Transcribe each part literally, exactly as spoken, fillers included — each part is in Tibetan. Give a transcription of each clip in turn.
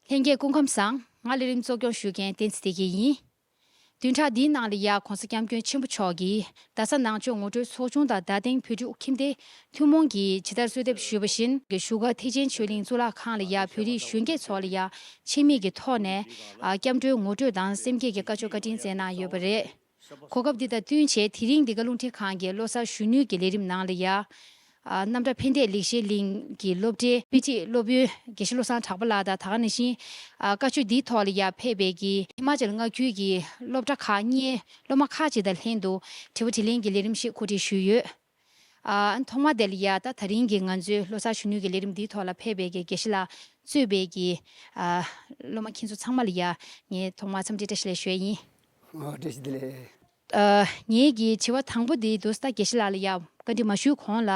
ལྷན་རྒྱས་སྐུ་ཁམས་བཟང་། ང་ལས་རིམ་གཙོ་སྐྱོང་ཞུ་མཁན་བསྟན་འཛིན་བདེ་སྐྱིད་ཡིན། བདུན་ཕྲག་འདིའི་ནང་ལ་ཡ་༸གོང་ས་༸སྐྱབས་མགོན་ཆེན་པོ་མཆོག་གིས་རྡ་ས་ནང་ཆོས་ངོ་སྤྲོད་ཚོགས་ཆུང་དང་རྡ་སྟེང་བོད་ཕྲུག་ཁྱིམ་སྡེ་ཐུན་མོང་གིས་ཇི་ལྟར་གསོལ་འདེབས་ཞུས་པ་བཞིན་བཞུགས་སྒར་ཐེག་ཆེན་ཆོས་གླིང་གཙུག་ལག་ཁང་ལ་ཡ་བོད་རིགས་གཞོན་སྐྱེས་ཚོ་ལ་ཡ་ཆེད་དམིགས་ཀྱི་ཐོག་ནས་ཨ་སྐྱབས་འགྲོའི་ངོ་སྤྲོད་དང་སེམས་བསྐྱེད་ཀྱི་བཀའ་ཆོས་བཀའ་དྲིན་སྩལ་གནང་ཡོད་པ་རེད། གོ་སྐབས་འདི་དང་བསྟུན་བྱས་དེ་རིང་འདི་ག་རླུང་འཕྲིན་ཁང་གི་བློ་གསར་གཞོན་ནུའི་གི་ལས་རིམ་ནང་ལ་ཡ། ཨ་རྣམ་གྲྭ་ཕན་བདེ་ལེགས་བཤད་གླིང་གི་སློབ་གྲྭའི་དཔེ་ཁྲིད་སློབ་དཔོན་དགེ་བཤེས་བློ་བཟང་གྲགས་པ་ལགས་དང་ད་ག་ནང་བཞིན་ཨ་བཀའ་ཆོས་འདིའི་ཐོག་ལ་ཡ་ཕེབས་པའི་གི་ཧི་མ་ཅལ་མངའ་ཁུལ་གྱི་སློབ་གྲྭ་ཁག་གཉིས་སློབ་མ་ཁག་ཅིག་དང་ལྷན་དུ་དྲི་བ་དྲིས་ལན་གྱི་ལས་རིམ་ཞིག་གོ་སྒྲིག་ཞུས་ཡོད། ཨ་ཐོག་མ་དེ་ལ་ཡ་ད་ད་རིང་གི་ང་ཚོའི་བློ་གསར་གཞོན་ནུའི་གི་ལས་རིམ་འདིའི་ཐོག་ལ་ཕེབས་པའི་གི་དགེ་བཤེས་ལགས་གཙོས་པའི་གི་ཨ་སློབ་མ་ཁྱེད་ཚོ་ཚང་མ་ལ་ཡ་ངས་ཐོག་མར་འཚམས་འདྲི་བཀྲ་ཤིས་བདེ་ལེགས་ཞུ་ཡ་ཡིན། ཨོ་བཀྲ་ཤིས་བདེ་ལེགས། ཨ་ངེད་ཀྱི་དྲི་བ་དང་པོ་འདི་འདུག་ད་དགེ་བཤེས་ལགས་ལ་ཡ་བཀའ་འདྲི་མ་ཞུས་གོང་ལ་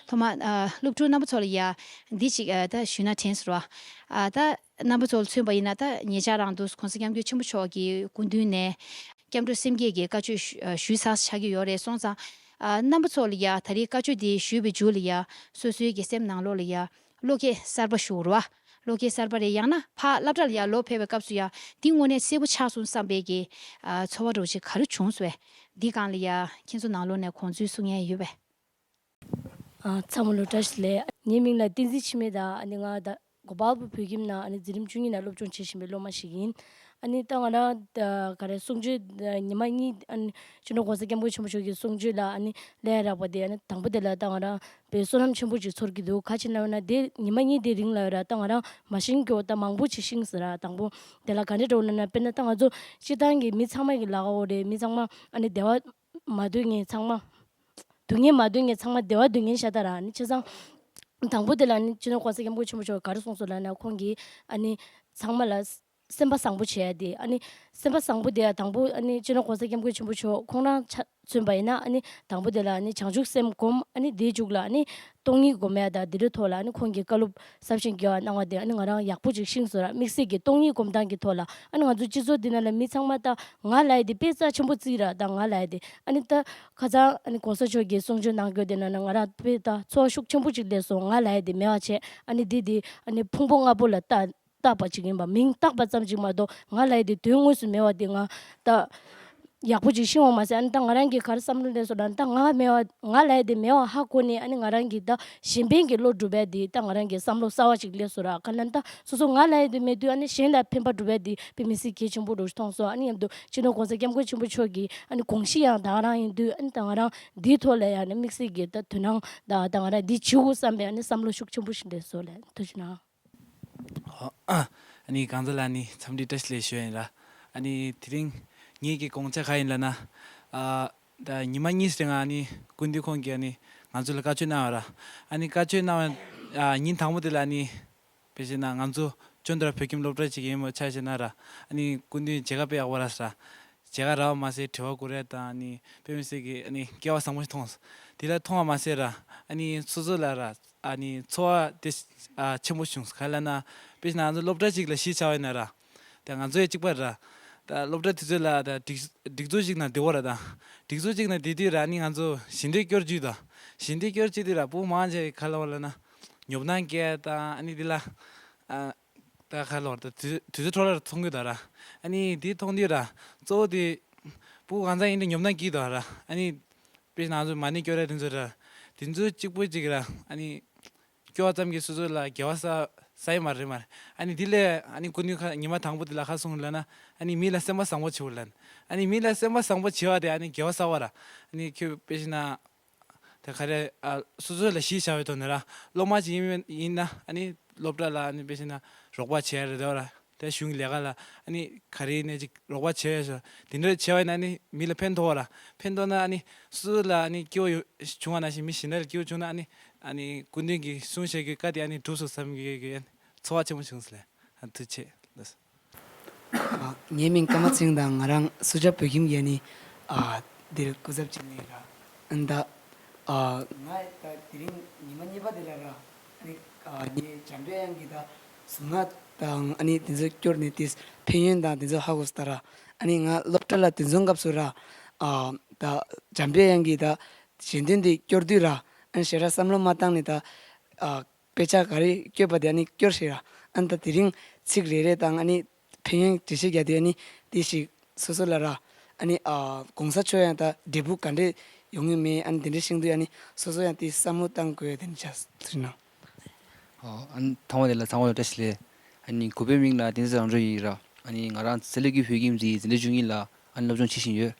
ཐོག་མ་ཨ་སློབ་ཕྲུག་རྣམ་པ་ཚོ་ལ་ཡ་འདི་ཅིག་ཨ་ད་ཞུས་ན་དྲན་སོང་ར། ཨ་ད་རྣམ་པ་ཚོ་ལ་མཚོན་པ་ཡིན་ན་ད་ཉེ་ཆར་རང་འདུག་༸གོང་ས་༸སྐྱབས་མགོན་ཆེན་པོ་མཆོག་གི་སྐུ་མདུན་ནས་སྐྱབས་འགྲོ་སེམས་བསྐྱེད་ཀྱི་བཀའ་ཆོས་ཞུ་ཨ་ཞུས་ཚར་ཆགས་ཀྱི་ཡོད་རེད་སོང་ཙང་། ཨ་རྣམ་པ་ཚོ་ལ་ཡ་ད་རེས་བཀའ་ཆོས་འདི་ཞུས་པའི་མཇུག་ལ་ཡ་སོ་སོའི་གི་སེམས་ནང་ལོགས་ལ་ཡ་བློ་སྐྱེད་གསར་པ་ཞུ་རུ་བ། བློ་སྐྱེད་གསར་པ་རེད། ཡང་ན་ཕར་སློབ་གྲྭ་ལ་ཡ་ལོག་ཕེབས་པའི་སྐབས་སུ་ཡ་འདི་དངོས་གནས་གསལ་པོ་ཆགས་སོང་བསམ་པའི་གི་ཨ་ཚོར་བ་འདྲ་བོ་ཅིག་ག་རེ་བྱུང་སོང་བས། འདི་སྒང་ལ་ཡ་ཁྱེད་ཚོ་ནང་ལོགས་ནས་དགོངས་ཚུལ་གསུང་མཁན་ཡོད་པས། ཨ་ཚང་མ་ལ་བཀྲ་ཤིས་བདེ་ལེགས། ངའི་མིང་ལ་བསྟན་འཛིན་འཆི་མེད། ད་ཨ་ནི་ང་ད་གོ་པལ་པུར་བོད་ཁྱིམ་ནང་ཨ་ནི་འཛིན་རིམ་བཅུ་གཉིས་ནང་སློབ་སྦྱོང་བྱེད་བཞིན་པའི་སློབ་མ་ཞིག་ཡིན། ཨ་ནི་ད་ང་རང་ད་ག་རེ་གསུང་ཆོས་ད་ཉི་མ་གཉིས་ཨ་ནི་སྤྱི་ནོར་༸གོང་ས་༸སྐྱབས་མགོན་ཆེན་པོ་མཆོག་གི་གསུང་ཆོས་ལ་ཨ་ནི་ལས་རག་པ་དེ་ཨ་ནི་དང་པོ་དེ་ལ་ད་ང་རང་དཔེ་བསོད་ནམས་ཆེན་པོ་ཅིག་ཚོར་གྱི་འདུག་ག་ཅི་ལབ་ན་དེ་ཉི་མ་གཉིས་དེ་རིང་ལ་ཡོད་ར་ད་ང་རང་མ་ཤེས་རྒྱུ་ད་མང་པོ་ཅིག་ཤེས་སོང་ར། དང་པོ་དེ་ལ་ག་འདྲ་འདྲ་བོ་ལབ་ན་དཔེར་ན་ད་ང་ཚོ་སྤྱི་བཏང་གི་མི་ཚང་མ་གི་ལག་འོག་རེད། མི་ཚང་མ་ཨ་ནི་བདེ་བ་མ་འདོད་མཁན་ཚང་མ། སྡུག་བསྔལ་མ་འདོད་མཁན་ཚང་མ་བདེ་བ་འདོད་མཁན་ཤ་སྟག་ར། ཨ་ནི་བྱས་ཙང་། དང་པོ་དེ་ལ་ཨ་ནི་སྤྱི་ནོར་༸གོང་ས་༸སྐྱབས་མགོན་ཆེན་པོ་མཆོག་ག་རེ་གསུངས་སོང་ལབ་ན་ཁོང་གིས་ཨ་ནི་ཚང་མ་ལ་སེམས་པ་བཟང་པོ་བྱས་ཏེ་ཨ་ནི་སེམས་པ་བཟང་པོ་དེ་ཡང་དང་པོ་ཨ་ནི་སྤྱི་ནོར་༸གོང་ས་༸སྐྱབས་མགོན་ཆེན་པོ་མཆོག་ཁོང་རང་ཆ་མཚོན་པ་ཡིན་ན་ཨ་ནི་དང་པོ་དེ་ལ་ཨ་ནི་བྱང་ཆུབ་སེམས་སྒོམ། ཨ་ནི་དེའི་མཇུག་ལ་ཨ་ནི་སྟོང་ཉིད་སྒོམ་ཡ་དང་དེ་འདྲའི་ཐོག་ལ་ཨ་ནི་ཁོང་གིས་བཀའ་སློབ་ཟབ་ཞིང་རྒྱས་པ་གནང་བ་དེ་ཨ་ནི་ང་རང་ཡག་པོ་ཅིག་ཤེས་སོང་ར། དམིགས་བསལ་གྱི་སྟོང་ཉིད་སྒོམ་སྟངས་ཀྱི་ཐོག་ལ་ཨ་ནི་ང་ཚོ་སྤྱི་ཚོགས་འདི་ནང་ལ་མི་ཚང་མ་ད་ང་ལབ་ཡ་དེ་དཔེ་རྩ་ཆེན་པོ་བརྩིས་ར། ད་ང་ལབ་ཡ་དེ་ཨ་ནི་ད་ཁ་སང་ཨ་ནི་༸གོང་ས་མཆོག་གིས་གསུང་ཆོས་གནང་རྒྱུ་དེ་ནང་ན་ང་རང་དཔེ་ད་ཚོར་བ་ཤུགས་ཆེན་པོ་ཅིག་སླེབས་སོང་། ང་ལབ་ཡ་དེ་མེད་པ་བྱས། ཨ་ནི་འདི་དེ་ཨ་ནི་ཕུང་པོ་ལྔ་པོ་ལ་ལྟ་བཏགས་པ་ཅིག་ཡིན་པ། མིང་བཏགས་པ་ཙམ་ཅིག་མ་གཏོགས་ང་ལབ་ཡ་དེ་དོན་དངོས་སུ་མེད་པ་དེ་ང་ད་ཡག་པོ་ཅིག་ཤེས་པ་མ་ཟད། ཨ་ནི་ད་ང་རང་གིས་ག་རེ་བསམ་བློ་སླེབས་སོང་ལབ་ན་ད་ང་མེད་པ་ང་ལབ་ཡ་དེ་མེད་པ་ཧ་གོ་ནས་ཨ་ནི་ང་རང་གིས་ད་གཞན་ཕན་གྱི་བློ་སྒྲུབ་པ་དེ་ད་ང་རང་གིས་བསམ་བློ་གསར་བ་ཅིག་སླེབས་སོང་ར། ག་ལབ་ན་ད་སོ་སོ་ང་ལབ་ཡ་དེ་མེད་དུས་ཨ་ནི་གཞན་ལ་ཕན་པ་སྒྲུབ་པ་དེ་དཔེ་མི་སྲིད་གལ་ཆེན་པོ་འདྲ་བོ་ཞིག་མཐོང་སོང་། ཨ་ནི་མཉམ་དུ་སྤྱི་ནོར་༸གོང་ས་༸སྐྱབས་མགོན་ཆེན་པོ་མཆོག་གི་ཨ་ནི་དགོངས་གཞི་ཡང་ད་ག་རང་ཡིན་དུས་ཨ་ནི་ད་ང་རང་འདིའི་ཐོག་ལ་ཡང་ནི་དམིགས་བསལ་གྱི་ད་དོ་སྣང་ད་ད་ང་རང་འདི་བྱེད་དགོས་བསམ་པའི་ཨ་ནི་བསམ་བློ་ཤུགས་ཆེན་པོ་ཞིག་སླེབས་སོང་ལབ། ཐུགས་རྗེ་གནང་། ཨ་ནི་གང་ཟག་ལ་ནི་འཚམས་འདྲི་བཀྲ་ཤིས་བདེ་ལེགས་ཞུ་ཡ་ཡིན་ར། ཨ་ནི་དེ་རིང་ངེད་ཀྱི་དགོངས་འཆར་ག་ཡིན་ལབ་ན། ཨ་ད་ཉི་མ་གཉིས་རིང་ཨ་ནི་སྐུ་མདུན་ཁོང་གིས་ཨ་ནི་ང་ཚོ་ལ་བཀའ་ཆོས་གནང་བ་ར། ཨ་ནི་བཀའ་ཆོས་གནང་བ་ཨ་ཉིན་དང་པོ་དེ་ལ་ཨ་ནི་དཔེ་བྱས་ན་ང་ཚོ་ཅོན་དར་བོད་ཁྱིམ་སློབ་གྲྭ་ཅིག་ཡིན་མོད་ཆ་བཞག་ན་ར། ཨ་ནི་སྐུ་མདུན་མཇལ་ཁ་དཔེ་ཡག་པོ་རག་སོང་ར། མཇལ་ཁ་རག་པ་མ་ཟད་དྲི་བ་བཀོད་ཡ་དང་ཨ་ནི་དཔེ་མི་སྲིད་ཀྱི་ཨ་ནི་སྐལ་བ་བཟང་པོ་ཞིག་མཐོང་སོང་། དེ་ལ་མཐོང་བ་མ་ཟད་ར་ཨ་ནི་སོ་སོ་ལ་ར་ཨ་ནི་ཚོར་བ་དེ་ཨ་ཆེན་པོ་བྱུང་སོང་། ག་ལབ་ན་དཔེ་བྱས་ན་ང་ཚོ་སློབ་གྲྭ་ཅིག་ལ་གཞིས་ཆགས་པ་ཡིན་ན་ར། ད་ང་ཚོ་ཡང་གཅིག་པ་ར། ད་སློབ་གྲྭ་དེ་ཚོ་ལ་ད་སྒྲིག་སྒྲིག་འཛུགས་ཅིག་ནང་བསྡད་པ་ར། ད་སྒྲིག་འཛུགས་ཅིག་ནང་བསྡད་དུས་ར་ཨ་ནི་ང་ཚོ་ཞལ་འདོན་སྐྱོར་རྒྱུ་དང་ཞལ་འདོན་སྐྱོར་བྱེད་དུས་ར་ཕྲུ་གུ་མང་ཆེ་ག་ལབ་པ་ལབ་ན་ཉོབ་སྣང་སྐྱེ་དང་ཨ་ནི་དེ་ལ་ཨ། ད་ག་ལོར་ད་དུས་དུས་ཚོད་འཕྲོ་བརླག་མཐོང་གི་ད་ར། ཨ་ནི་དེ་མཐོང་དུས་ར་གཙོ་བོ་དེ་ཕྲུ་གུ་གང་ཚང་ཡིན་དུས་ཉོབ་སྣང་སྐྱེ་གི་འདུག་ར། ཨ་ནི་དཔེར་ན་ང་ཚོ་མ་ཎི་སྐྱོར་ཡ་དེ་ཚོ་ར་དེ་ཚོ་གཅིག་པོ་གཅིག་ར་ཨ་ནི་སྐྱོར་བ་ཙམ་གྱིས་སོ་སོ་ལ་དགེ་བ་བསགས་བསགས་ཡོད་མ་རེད་མ་རེད། ཨ་ནི་དེ་ལས་ཨ་ནི་སྐུ་མདུན་ཁ་ཉི་མ་དང་པོ་དེ་ལ་ག་གསུངས་ལབ་ན། ཨ་ནི་མི་ལ་སེམས་པ་བཟང་པོ་བྱེད་དགོས་ལབ། ཨ་ནི་མི་ལ་སེམས་པ་བཟང་པོ་བྱེད་པ་དེ་ཨ་ནི་དགེ་བ་བསགས་པ་ར། ཨ་ནི་ཁྱོད་དཔེར་ན། ད་ག་རེ་ཨ་སོ་སོ་ལ་གཞི་བཞག་པའི་ཐོག་ནས་ར་སློབ་མ་ཅིག་ཡིན་ཡིན་ན་ཨ་ནི་སློབ་གྲྭ་ལ་ཨ་ནི་དཔེ་བྱས་ན་རོགས་པ་བྱེད་ཡ་རེད་དོ་ར། ད་གཞུང་གི་ལས་ཀ་ལ་ཨ་ནི་ག་རེ་ཡིན་ནའི་ཅིག་རོགས་པ་བྱེད་ཡ་ཞོ་དེ་འདྲ་བྱས་པ་ཡིན་ན་ཨ་ནི་མི་ལ་ཕན་ཐོགས་ར། ཕན་ཐོགས་ན་ཨ་ནི་སོ་སོ་ལ་ཨ་ནི་སྐྱིད་པོ་ཡོད་བྱུང་བ་ནང་བཞིན་མི་གཞན་དག་ལ་སྐྱིད་པོ་བྱུང་ན་ཨ་ནི་ཨ་ནི་སྐུ་མདུན་གྱིས་གསུངས་བཞག་གི་བཀའ་དེ་ཨ་ནི་འགྲུབ་སོང་བསམ་གི་ཚོར་བ་ཆེན་པོ་བྱུང་སོང་ལེ། ཨ་ཐུགས་རྗེ་ཆེ་ལགས། ཨ་ངའི་མིང་ཀརྨ་ཚེ་རིང་དང་ང་རང་སུ་ཇཱ་བོད་ཁྱིམ་གྱི་ཨ་ནི་ཨ་འདིར་སྐུ་ཚབ་བྱེད་ནི་ར། ཨ་ནི་ད་ཨ་ང་ད་དེ་རིང་ཉི་མ་གཉིས་པ་དེ་ལ་ར་ཨ་ནི་ཨ་ངའི་འཇམ་དཔལ་དབྱངས་ཀྱི་ད་གཟུངས་སྔགས་དང་ཨ་ནི་དེ་ཚོ་སྐྱོར་ནས་དེ་ཕན་ཡོན་དང་དེ་ཚོ་ཧ་གོ་སོང་ད་ར། ཨ་ནི་ང་སློབ་གྲྭ་ལ་དེ་ཚོའི་སྐབས་སུ་ར་ཨ་ད་འཇམ་དཔལ་དབྱངས་ཀྱི་ད་ཞལ་འདོན་དེ་སྐྱོར་དུས་ར་ཨ་ནི་ཞེ་དྲག་བསམ་བློ་མ་བཏང་ནས་ད་ཨ། དཔེ་ཆ་ག་རེ་བསྐྱོད་པ་དེ་ཨ་ནི་སྐྱོར་ཤེས་ར། ཨ་ནི་ད་དེ་རིང་ ཚིག་རེ་རེ་དང་ཨ་ནི་ཕན་ཡོན་འགྲེལ་བཤད་རྒྱག་དུས་ཨ་ནི་དེ་ཞིག་སོ་སོ་ལ་ར། ཨ་ནི་ཨ་གོང་ས་མཆོག་ཡང་ད་འབྲས་བུ་ག་འདྲས་ཡོང་གི་མེད། ཨ་ནི་དེ་འདྲས་ཤེས་དུས་ཨ་ནི་སོ་སོ་ཡང་དེ་བསམ་བློ་བཏང་དགོས་དེ་འདྲས་ཆགས་ཟེར་ན། ཨོ། ཨ་ནི་ཐོག་མ་དེ་ལ་ཚང་མ་ལ་བཀྲ་ཤིས་བདེ་ལེགས། ཨ་ནི་གུས་པའི་མིང་ལ་བསྟན་འཛིན་རང་གྲོལ་ཡིན་ར། ཨ་ནི་ང་རང་ཚེ་ལས་ཀྱི་བོད་ཁྱིམ་འཛིན་འཛིན་གྲྭ་བཅུ་གཉིས་ལ་ཨ་ནི་སློབ་སྦྱོང་བྱེད་བཞིན་ཡོད།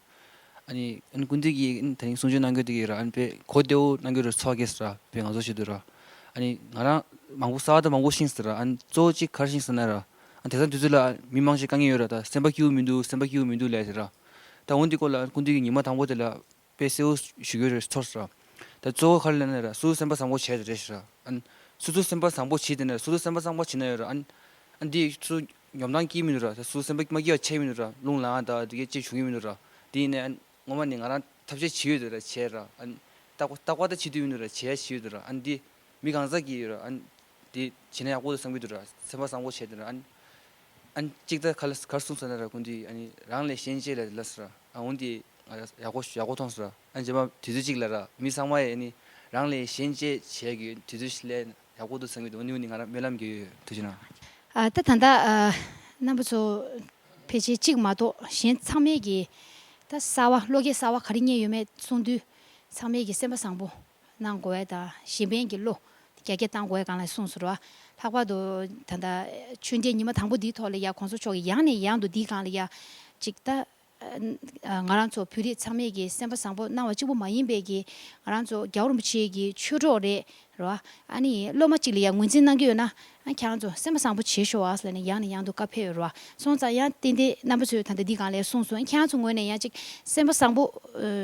ཨ་ནི་ཨ་ནི་སྐུ་མདུན་གྱིས་ཨ་ནི་ད་རིང་གསུང་ཆོས་གནང་རྒྱུ་དེ་གི་ར། ཨ་ནི་དཔེ་གོ་བདེ་བོ་གནང་རྒྱུ་ར། ཚོར་སྐྱེས་ར། དཔེ་ང་ཚོ་ཞིག་ཏུ་ར། ཨ་ནི་ང་རང་མང་པོ་གསར་པ་དང་མང་པོ་ཤེས་སོང་ར། ཨ་ནི་གཙོ་བོ་གཅིག་ག་རེ་ཤེས་སོང་ན་ར། ཨ་ནི་དེང་སང་དུས་ཚོད་ལ་མི་མང་ཞིག་དཀའ་ངལ་ཡོད་ར། ད་སེམས་པ་སྐྱིད་པོ་མི་འདུག་སེམས་པ་སྐྱིད་པོ་མི་འདུག་ལབ་ཟེར་ར། ད་འོན་ཏེ་ཁོ་ལ་སྐུ་མདུན་གྱིས་ཉི་མ་དང་པོ་དེ་ལ་དཔེ་གསལ་བོ་ཞུ་རྒྱུ་རེད་ཚོར་སོང་ར། ད་གཙོ་བོ་ག་རེ་ལབ་ན་ར། སོ་སོ་སེམས་པ་བཟང་པོ་བྱས་ཏེ་རེད་ཟེར་ར། ཨ་ནི་སོ་སོ་སེམས་པ་བཟང་པོ་བྱས་ཏེ་ནས་སོ་སོ་སེམས་པ་གཙང་མ་བྱས་ན་ཡོད་ར། ཨ་ནི་ཨ་ནི་འདི་སུ་ཉོབ་ཐང་སྐྱེ་མི་འདུག་ར། སོ་སོ་སེམས་པ་མ་སྐྱིད་པ་བྱས་མི་འདུག་ར། རླུང་ལངས་ད་དེ་གས་ཅིག་བྱུང་གི་མི་འདུག་ར། དེ་ཡིན་ནའི་ཨ་ནི་ངོ་མ་ནི་ང་རང་ཐབས་ཤེས་བྱེད་ཡོད་དེ་ར་བྱས་ར། ཨ་ནི་རྟག་པ་རྟག་པ་ད་བྱེད་དུས་མི་འདུག་ར། བྱས་བྱེད་ཡོད་དེ་ར། ཨ་ནི་འདི་མི་གང་ཟག་གིས་ཡོད་ར། ཨ་ནི་དེ་བྱས་ན་ཡག་པོ་འདུག་བསམ་གྱི་འདུག་ར། སེམས་པ་བཟང་པོ་བྱས་དེ་ར། ཨ་ནི་ཨ་ནི་གཅིག་ད་ག་ལ་གར་གསུངས་ས་ན་ར། ཀུན་དུ་ཨ་ནི་རང་ལས་གཞན་གཅེས་ལ་ལ་ཟེར་ར། ཨ་འོན་ཏེ་ང་ཡག་པོ་ཡག་པོ་མཐོང་སོང་ར། ཨ་ནི་རྗེས་མ་དུས་ཚོད་གཅིག་ལ་ར་མི་ཚང་མ་ཡིས་ཨ་ནི་རང་ལས་གཞན་གཅེས་བྱས་ཀྱི་དུས་ཚོད་ཞིག་ལས་ཡག་པོ་འདུག་བསམ་གྱི་འདུག་འོ་ནི་འོ་ནི་ང་རང་སྨོན་ལམ་རྒྱག་ཡོད་ཡོད། ཐུགས་རྗེ་གནང་། ཨ་ད་ད་ལྟ་ཨ་རྣམ་པ་ཚོ་ཕལ་ཆེར་གཅིག་མ་གཏོགས་གཞན་ཚང་མས་ཀྱི་ད་གསར་བ་བློ་སྐྱེད་གསར་བ་ག་རེ་རྙེད་ཡོད་མེད་གསུང་དུས་ཚང་མས་ཀྱི་སེམས་པ་བཟང་པོ་གནང་དགོས་ཡ་དང་གཞན་ཕན་གྱི་བློ་རྒྱ་སྐྱེད་གཏང་དགོས་ཡ་སྒང་ལ་གསུངས་སོང་ར། ལྷག་པར་དུ་ད་ལྟ་ཆོས་འབྲེལ་ཉི་མ་དང་པོ་འདིའི་ཐོག་ལ་ཡ་གོང་ས་མཆོག་གིས་ཡང་ནས་ཡང་དུ་འདིའི་སྒང་ལ་ཡ་ཅིག་ད་ང་རང་ཚོ་བོད་རིགས་ཚང་མས་ཀྱི་སེམས་པ་བཟང་པོ་གནང་བ་གཅིག་པུ་མ་ཡིན་པའི་གི་ང་རང་ཚོ་རྒྱལ་བ་རིན་པོ་ཆེ་གི་ཆོས་གྲོགས་རེད་ར། ཨ་ནི་སློབ་མ་གཅིག་ལ་ཡང་ངོས་འཛིན་གནང་གི་ཡོད་ན་ཨ་ཁྱེད་རང་ཚོ་སེམས་པ་བཟང་པོ་བྱེད་ཤོག་ཨ་ཟེར་ནས་ཡང་ནས་ཡང་དུ་བཀའ་ཕེབས་ཡོད་ར། སོང་ཙང་ཡང་ཏན་ཏན་རྣམ་པ་ཚོས་ད་ལྟ་འདི་སྒང་ལ་གསུངས་སོང་། ཁྱེད་རང་ཚོ་ངོས་ནས་ཡང་ཅིག་སེམས་པ་བཟང་པོ་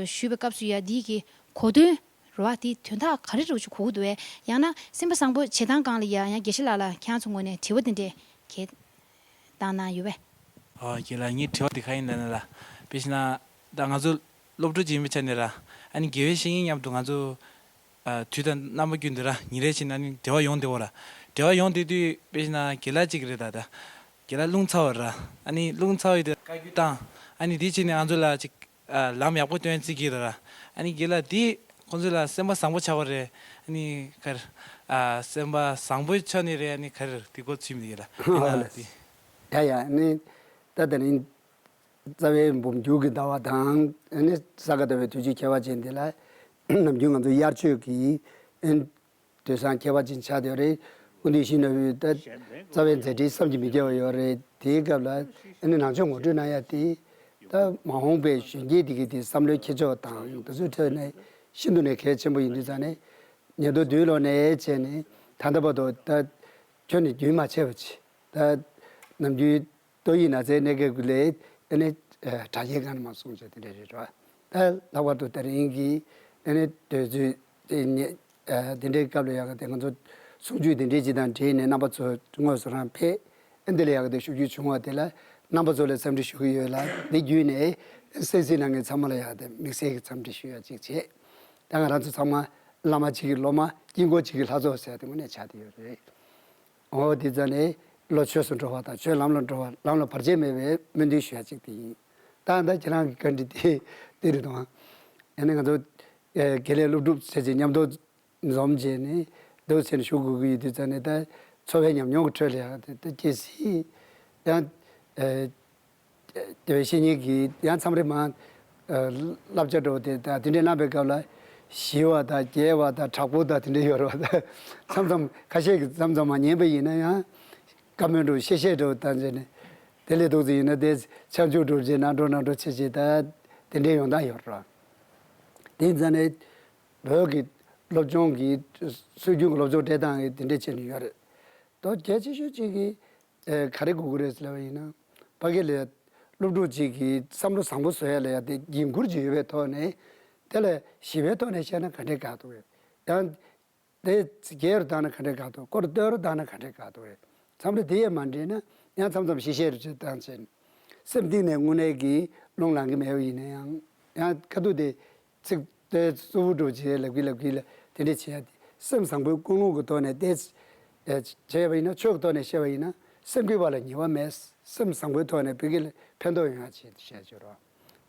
ཞུས་པའི་སྐབས་སུ་ཡ་འདི་གི་གོ་དོན་ར་དེ་དོན་དག་ག་རེ་རེད་ཅིག་གོ་གི་འདུག་བས། ཡང་ན་སེམས་པ་བཟང་པོ་བྱེད་སྟངས་སྒང་ལ་ཡ་ཡང་དགེ་བཤེས་ལགས་ལ་ཁྱེད་རང་ཚོ་ངོས་ནས་དྲི་བ་དེ་འདྲས་གལ་བཏང་གནང་ཡོད་པས། ཨོ་རྒན་ལགས། ངའི་དྲི་བ་འདི་ག་ཡིན་ལབ་ན་ལ། དཔེ་བྱས་ན་ད་ང་ཚོ་སློབ་ཕྲུག་ཅིག་ཡིན་པའི་ཆ་ནས་ར། ཨ་ནི་དགེ་བའི་བཤེས་གཉེན་མཉམ་དུ་ང་ཚོ་ཨ་དུས་དང་རྣམ་པ་ཀུན་ཏུ་ར་ཉིན་རེ་བཞིན་ཨ་ནི་འབྲེལ་བ་ཡོང་བསྡད་ཡོད་ར། འབྲེལ་བ་ཡོང་བསྡད་དུས་དཔེ་བྱས་ན་རྒན་ལགས་གཅིག་རེད། ད་ད་རྒན་ལགས་རླུང་ཚ་བ་ར། ཨ་ནི་རླུང་ཚ་བ་ཡོད་དུས་བཀའ་བཀྱོན་བཏང་། ཨ་ནི་དེ་བྱས་ནས་ང་ཚོ་ལ་ཅིག་ཨ་ལམ་ཡག་པོ་སྟོན་རྩིས་ཀྱི་ར། ཨ་ནི་རྒན་ལགས་འདི་ཁོང་ཚོ་ལ་སེམས་པ་བཟང་པོ་ཆགས་པ་རེད། ཨ་ནི་ག་རེ་ཨ་སེམས་པ་བཟང་པོའི་ཆ་ནས་རེད། ཨ་ནི་ག་རེ་འདི་གོ་ཚུལ་མི་རྒན་ལགས་ཨ་ཡིན་ན་ལགས་འདི། ཡ་ཡ། ཨ་ནི་ད་ད་ནི་རྩ་བའི་འབུམ་འགྱུར་གྱི་ཟླ་བ་དང་ཨ་ནི་ས་ག་ཟླ་བའི་དུས་ཆེན་ཁྱད་པར་ཅན་འདི་ལ་ནམ་རྒྱུན་ང་ཚོ་དབྱར་ཆོས་ཀྱི་ཨ་ནི་དུས་བཟང་ཁྱད་པར་ཅན་ཆགས་བསྡད་ཡོད་རེད། སྐུ་མདུན་ཡིད་བཞིན་ནོར་བུས་ད་རྩ་བའི་མཛད་འཕྲིན་བསམ་གྱིས་མི་ཁྱབ་པ་ཡོད་རེད། དེའི་སྐབས་ལ་ཨ་ནི་ནང་ཆོས་ངོ་སྤྲོད་གནང་ཡ་དེ་ད་མ་འོངས་པའི་གཞོན་སྐྱེས་དེ་གི་དེ་བསམ་བློའི་འཁྱེར་ཕྱོགས་དང་དེ་ཚོའི་ཁྲོད་ནས་ཤིན་ཏུ་ནས་གལ་ཆེན་པོ་ཡིན་དུས་ཙང་ནས་ཉིས་སྟོང་བདུན་ལོ་ནས་བྱས་ནས་ད་ལྟ་བར་དུ་ད་ཁྱོན་ནས་རྒྱུན་མ་ཆད་པ་ཅིག་ད་ནམ་རྒྱུན་ཏོག་དབྱིབས་ན་ཚའི་གནད་འགག་ལས་ཨ་ནི་དྲག་སྐྱེད་གང་མ་སོང་ཅེས་དེ་འདྲ་རེད་ར། ད་ལྷག་པར་དུ་ད་རིང་གི་ཨ་ནི་དུས་ཚོད་དེ་ཉེ་དེ་འདྲའི་སྐབས་ལ་ཡག་གི་དེ་ང་ཚོ་གསུང་ཆོས་དེ་འདྲའི་ཅིག་དང་འབྲེལ་ནས་རྣམ་པ་ཚོ་དངོས་སུ་རང་ཕེབས་ཨ་འདི་ལ་ཡག་གི་དེ་ཞུ་རྒྱུ་བྱུང་བ་དེ་ལ་རྣམ་པ་ཚོ་ལ་འཚམས་འདྲི་ཞུ་གི་ཡོད་ལ། འདི་བརྒྱུད་ནས་སེམས་སེམས་ནང་གི་ཚང་མ་ལ་ཡག་དེ་དམིགས་བསལ་གྱི་འཚམས་འདྲི་ཞུ་ཡ་ཅིག་བྱས། ད་ང་རང་ཚོ་ཚང་མ་བླ་མ་གཅིག་གི་སློབ་མ་དཀྱིལ་འཁོར་གཅིག་གི་ལྷ་ཚོགས་ཟེར་དེ་དངོས་གནས་ཆགས་བསྡད་ཡོད་རེད། འོ་དེ་ཙ་ནས་བློ་ཆོས་སུ་འགྲོ་བ་དང་ཆོས་ལམ་ལ་འགྲོ་བ་ལམ་ལ་བར་ཆད་མེད་པའི་སྨོན་འདུན་ཞུ་ཡ་གཅིག་དེ་ཡིན། ད་ལྟ་ཁྱེད་རང་གི་བཀའ་འདྲི་དེ་དེ་རེད་དང་། ཡང་ན་ང་ཚོ་དགེ་ལས་སློབ་ཕྲུག་བྱས་རྗེས་མཉམ་དུ་འཛོམས་བྱས་ནས་འདུག་བྱས་ནས་ཞུ་དགོས་ཀྱི་ཡོད་དུས་ཙ་ནས་ད་འཚོ་བའི་ཉམས་མྱོང་གི་ཁྲོད་ལ་ཡང་དེ་ད་གལ་སྲིད་ཡང་དེ་བའི་བཤེས་གཉེན་གྱིས་ཡང་མཚམས་རེ་མ་བསླབ་བྱ་འགྲོ་དེ་ད་དེ་འདྲའི་གནང་པའི་སྐབས་ལ་ཞི་བ་དང་རྒྱས་པ་དང་དྲག་པོ་དང་དེ་འདྲའི་ཡོད་རེད་བ། ད་མཚམས་མཚམས་ཁ་ཤས་ཀྱིས་མཚམས་མཚམས་མ་ཉན་པ་ཡིན་ན་ཡང་བཀའ་མོལ་འགྲོ་བཤད་བཤད་འགྲོ་བཏང་བྱས་ནས་དེ་ལས་ལྡོག་ཙམ་ཡིན་ན་དེ་ཆབ་འཇུག་འགྲོ་བྱས་ནང་འགྲོ་ནང་འགྲོ་བྱས་བྱས་ད་དེ་འདྲའི་ཡོང་སྟངས་ཡོད་རེད་བ། དེ་ཙ་ནས་བོད་ཀྱི་སློབ་སྦྱོང་གི་སྲོལ་རྒྱུན་གྱི་སློབ་སྦྱོང་སྤྲད་སྟངས་ཀྱི་དེ་འདྲ་བྱས་ནས་ཡོད་རེད། དོ་གལ་ཆེ་ཤོས་གཅིག་གིས་ཨེ་ག་རེ་དགོས་ཀྱི་རེད་ཟེར་ལབ་པ་ཡིན་ན། ཕ་གི་ལ་སློབ་ཕྲུག་ཅིག་གིས་བསམ་བློ་བཟང་པོ་བཟོ་ཡ་ལ་ཡ་དེ་འགན་འཁུར་ཅིག་ཡོད་པའི་ཐོག་ནས། དེ་ལ་ཞི་བའི་ཐོག་ནས་བཤད་ན་ག་འདྲས་དགའ་འདུག་གས། ཡང་དེ་རྒྱས་རུ་བཏང་ན་ག་འདྲས་དགའ་འདུག་སྐོར་བསྟོད་རུ་བཏང་ན་ག་འདྲས་དགའ་འདུག་གས། མཚམས་རེ་དེ་ཡས་མ་འདྲེས་ན་ཡང་མཚམས་མཚམས་ཞི་བཤད་རུ་ཅིག་བཏང་བྱས། སེམས་གཏིང་ནས་དངོས་གནས་ཀྱི་རླུང་ལངས་ཀྱི་མེད་པ་ཡིན་ན་ཡང་ཡང་ཁ་ཐུག་དེ། ཚིག་དེ་གཙོ་བོ་སྒྲུབ་བྱེད་ལབ་ཀྱི་ལབ་ཀྱི་ལ་དེ་འདྲས་བྱེད་ཡ་དེ་སེམས་བཟང་པོའི་ཀུན་སློང་གི་ཐོག་ནས་བལྟས། ཨེ་བྱས་པ་ཡིན་ན་ཆོས་ཀྱི་ཐོག་ནས་བཤད་པ་ཡིན་ན་སེམས་ཀྱི་བར་ལ་ཉེས་པ་མེད། སེམས་བཟང་པོའི་ཐོག་ནས་བོད་ཀྱི་ལ་ཕན་ཐོགས་ཡོང་ཡ་ཆེད་དུ་བཤད་ཆོག་རོགས།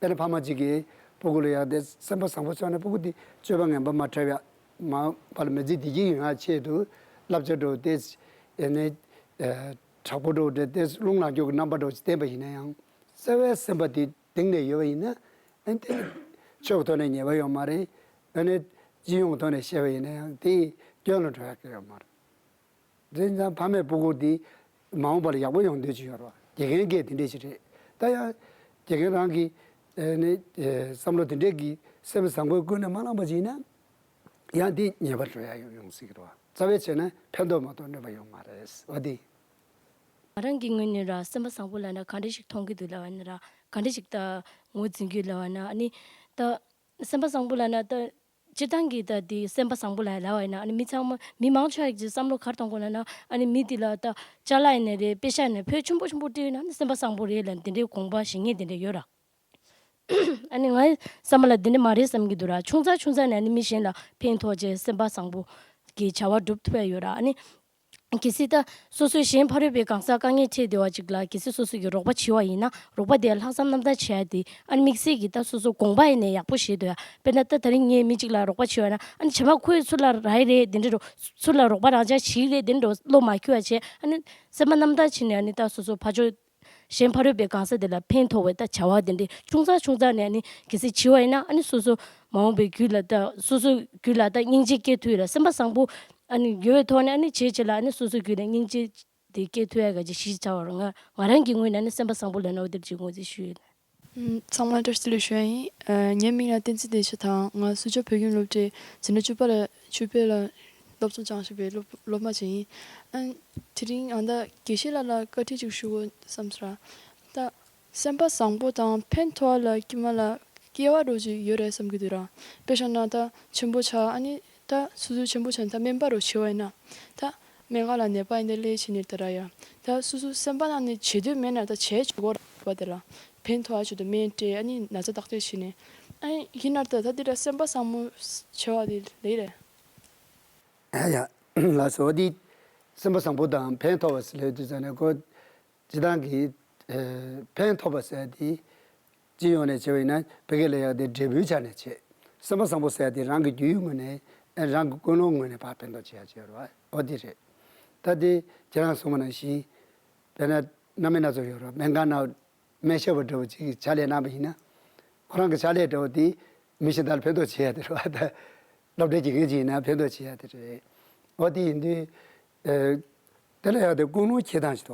དཔེར་ན་ཕ་མ་གཅིག་གིས་སྤུ་གུ་ལ་ཡ་དེ་སེམས་པ་བཟང་པོ་ཚོགས་ནས་སྤུ་གུ་དེ་སྤྱོད་པ་ངན་པ་མ་འཁྲབ་ཡ་མ་བར་ལ་མི་ཚེ་བདེ་སྐྱིད་ཡོང་ཡ་ཆེད་དུ་བསླབ་བྱ་སྒྲུབ་སྟེ་ཨེ་ནས་ཨེ། དྲག་པོ་འདྲ་བོ་འདྲ་དེ་རླུང་ལངས་སྐྱོ་གི་རྣམ་པ་འདྲ་བོ་ཞིག་བསྟན་པ་ཡིན་ན་ཡང་རྩ་བའི་སེམས་པ་དེ་གཏིང་ནས་ཡོད་པ་ཡིན་ན་ཨ་ནི་དེ་ཆོས་ཀྱི་ཐོག་ནས་ཉེས་པ་ཡོད་མ་རེད། ཨ་ནི་སྤྱི་ཡོངས་ཀྱི་ཐོག་ནས་བཤད་པ་ཡིན་ན་ཡང་དེ་སྐྱོན་ལ་འགྲོ་ཡག་གི་ཡོད་མ་རེད། དེ་ཡིན་ཙང་ཕ་མས་སྤུ་གུ་དེ་མ་འོངས་པ་ལ་ཡག་པོ་ཡོང་འདོད་ཀྱི་ཡོད་རེད་བ། དགེ་རྒན་གྱིས་དེ་འདྲས་ཞིག་རེད། ད་ཡང་དགེ་རྒན་རང་གི་ཨ་ནི་ཨ་བསམ་བློ་དེ་འདྲས་ཀྱི་སེམས་བཟང་པོས་ཀུན་ནས་མ་བསླངས་པ་ཅིག་ཡིན་ན་ཡང་དེ་ཉེས་པ་འགྲོ་ཡག་ཡོང་ཡོང་སྲིད་ཀྱི་རེད་བ། རྩ་བའི་ཆ་ནས་ཕན་ཐོགས་མ་གཏོགས་གནོད་པ་ཡོང་མ་རེད་བ་དེ། ང་རང་གི་ངོས་ནས་ར་སེམས་པ་བཟང་པོ་ལབ་ན་ག་འདྲ་ཞིག་མཐོང་གི་འདུག་ལབ་པ་ན་ར་ག་འདྲ་ཞིག་ད་ངོས་འཛིན་གྱི་ལབ་པ་ན་ཨ་ནི་ད་སེམས་པ་བཟང་པོ་ལབ་ན་ད་སྤྱིར་བཏང་གི་ད་དེ་སེམས་པ་བཟང་པོ་ལབ་ལབ་པ་ཡིན་ན་ཨ་ནི་མི་ཚང་མ་མི་མང་ཆེ་བ་ཞིག་བསམ་བློ་ག་རེ་གཏོང་དགོས་ལབ་ན་ཨ་ནི་མི་དེ་ལ་ད་ཅ་ལག་ཡིན་ནའི་རེད་པེ་ཤག་ཡིན་ནའི་ཕོན་ཆེན་པོ་ཆེན་པོ་སྤྲད་ཡོད་ན་ཨ་ནི་སེམས་པ་བཟང་པོ་རེད་ལབ་དེ་འདྲའི་དགོངས་པ་བཞེས་མཁན་དེ་འདྲ་ཡོད་ར། ཨ་ནི་ངའི་བསམ་པ་ལ་འདི་འདྲ་མ་རེད་བསམ་གྱི་འདུག་ར། ཆུང་ཙག་ཆུང་ཙག་ནས་ཨ་ནི་མི་གཞན་ལ་ཕན་ཐོགས་བྱས་སེམས་པ་བཟང་པོ་གི་བྱ་བ་སྒྲུབ་ཐུབ་ཡ་ཡོད་ར། ཨ་ནི་གལ་སྲིད་ད་སོ་སོའི་གཞན་ཕ་རོལ་པོའི་གང་ཟག་དཀའ་ངལ་འཕྲད་བསྡད་པ་ཅིག་ལ་གལ་སྲིད་སོ་སོ་གིས་རོགས་པ་བྱས་པ་ཡིན་ན་རོགས་པ་དེ་ལྷག་བསམ་རྣམ་དག་བྱས་ཏེ་ཨ་ནི་དམིགས་བསལ་གྱིས་ད་སོ་སོ་དགོངས་པ་ཡིན་ནའི་ཡག་པོ་བཞེས་འདུག་ཡ། དཔེར་ན་ད་ད་རིང་ངས་མི་གཅིག་ལ་རོགས་པ་བྱས་པ་ཡིན་ན་ཨ་ནི་རྗེས་མ་ཁོས་ཚུར་ལ་རག་གི་རེད་དེ་འདྲ་འགྲོ། ཚུར་ལ་རོགས་པ་རང་ཅག་བྱེད་ཀྱི་རེད་དེ་འདྲ་འགྲོ་བློ་མ་འཁྱོལ་བ་བྱས་ཨ་ནི་སེམས་པ་རྣམ་དག་བྱས་ནས་ཨ་ནི་ད་སོ་སོ་ཕར་ཕྱོགས་གཞན་ཕ་རོལ་པོའི་གང་ཟག་དེ་ལ་ཕན་ཐོགས་པའི་ད་བྱ་བ་དེ་འདྲའི་ཆུང་ཙག་ཆུང་ཙག་ནས་ཨ་ནི་གལ་སྲིད་བྱས་པ་ཡིན་ན་ཨ་ནི་སོ་སོ་མ་འོངས་པའི་རྒྱུད་ལ་ད་སོ་སོའི་རྒྱུད་ལ་ད་སྙིང་རྗེ་སྐྱེ་ཐུབ་ཡོད་ལ་སེམས་པ་བཟང་པོ་ཨ་ནི་ཡོད་པའི་ཐོག་ནས་ཨ་ནི་བྱས་བྱས་ལ་ཨ་ནི་སོ་སོའི་རྒྱུད་ལ་སྙིང་རྗེ་དེ་སྐྱེ་ཐུབ་ཡ་ག་ཅིག་གཞི་བཅའ་བར་ང་ང་རང་གི་ངོས་ནས་ཨ་ནི་སེམས་པ་བཟང་པོ་ལབ་ན་འོ་དེར་ཅིག་ངོས་འཛིན་ཞུས་ཡོད། ཨུམ། ཚང་མ་བཀྲ་ཤིས་བདེ་ལེགས་ཞུ་ཡ་ཡིན། ཨ། ངའི་མིང་ལ་བསྟན་འཛིན་བདེ་ཆེན་དང་ང་སུ་ཇོ་བོད་ཁྱིམ་སློབ་གྲྭའི་འཛིན་གྲྭ་བཅུ་པ་ལ་བཅུ་པའི་ལ་སློབ་སྦྱོང་སྦྱང་བཞིན་པའི་སློབ་སློབ་མ་ཅིག་ཡིན། ཨ། དེ་རིང་ཨ་ད་དགེ་བཤེས་ལགས་ལ་བཀའ་འདྲི་ཅིག་ཞུ་དགོས་བསམ་སོང་ར། ད་སེམས་པ་བཟང་པོ་དང་ཕན་ཐོགས་ལ་དཀྱིལ་མ་ལ་སྐལ་བ་འདྲ་ཅིག་ཡོད་རེད་བསམ་གྱི་འདུག་ར། དཔེ་བཞག་ན་ད་ཆེན་པོ་ཆགས་ཨ་ནི་ད་སོ་སོ་ཆེན་པོ་ཆགས་ད་སྨན་པ་འདྲ་བྱེད་པ་ཡིན་ན་ད་སྨན་ཁང་ལ་ནད་པ་ཡིན་ད་སླེབས་བྱས་ནས་ད་ར་ཡ་ད་སོ་སོ་སེམས་པ་ནང་ནས་བྱེད་འདོད་མེད་ན་ད་བྱས་བྱེད་དགོས་ར་བ་དེ་ལ། ཕན་ཐོགས་ཆེད་དུ་སྨན་སྤྲད་ཨ་ནི་ན་ཚ་བརྟག་དཔྱད་བྱས་ནས་ཨ་ནི་ཡིན་ནར་ད་ད་འདི་འདྲ་སེམས་པ་བཟང་མོ་བྱ་བ་དེ་ལེགས་རེད། ཨ་ཡ། ལགས་སོ་འདི་སེམས་པ་བཟང་པོ་དང་ཕན་ཐོགས་པ་ཟེར་ལབ་དུས་ཙང་ནས་ཁོ་སྤྱི་བཏང་གི་ཨ་ཕན་ཐོགས་པ་ཟེར་དེ་སྤྱི་ཡོངས་ནས་བྱས་པ་ཡིན་ན་བོད་སྐད་ལ་ཡག་དེ་འབྲས་བུའི་ཆ་ནས་བྱས། སེམས་པ་བཟང་པོ་ཟེར་དེ་རང་གི་རྒྱུད་ཡུལ་ངོས་ནས་ཨ་རང་གི་ཀུན་སློང་ངོས་ནས་ཕར་ཕན་ཐོགས་བྱེད་ཡག་བྱེད་རོགས་ཨོ་དེ་རེད། ད་དེ་ཁྱེད་རང་གསུངས་པ་ནང་བཞིན་དཔེར་ན་སྣ་མིན་སྣ་ཚོགས་ཡོད་རོགས་སྨན་ཁང་ནང་སྨན་ཞབས་པ་འདྲ་བོ་ཅིག་གིས་ཕྱག་ལས་གནང་བ་ཡིན་ན། ཁོ་རང་གི་ཕྱག་ལས་འདྲ་བོ་དེ་མི་གཞན་དག་ལ་ཕན་ཐོགས་བྱེད་ཡ་དེ་རེད་བ། ད་སློབ་གྲྭའི་དགེ་རྒན་ཅིག་ཡིན་ན་ཕན་ཐོགས་བྱེད་ཡ་དེ་རེད། འོ་དེ་ཡིན་དུས། ཨེ། དེ་ལ་ཡག་དེ་ཀུན་སློང་འཁྱེར་སྟངས་ཤིག་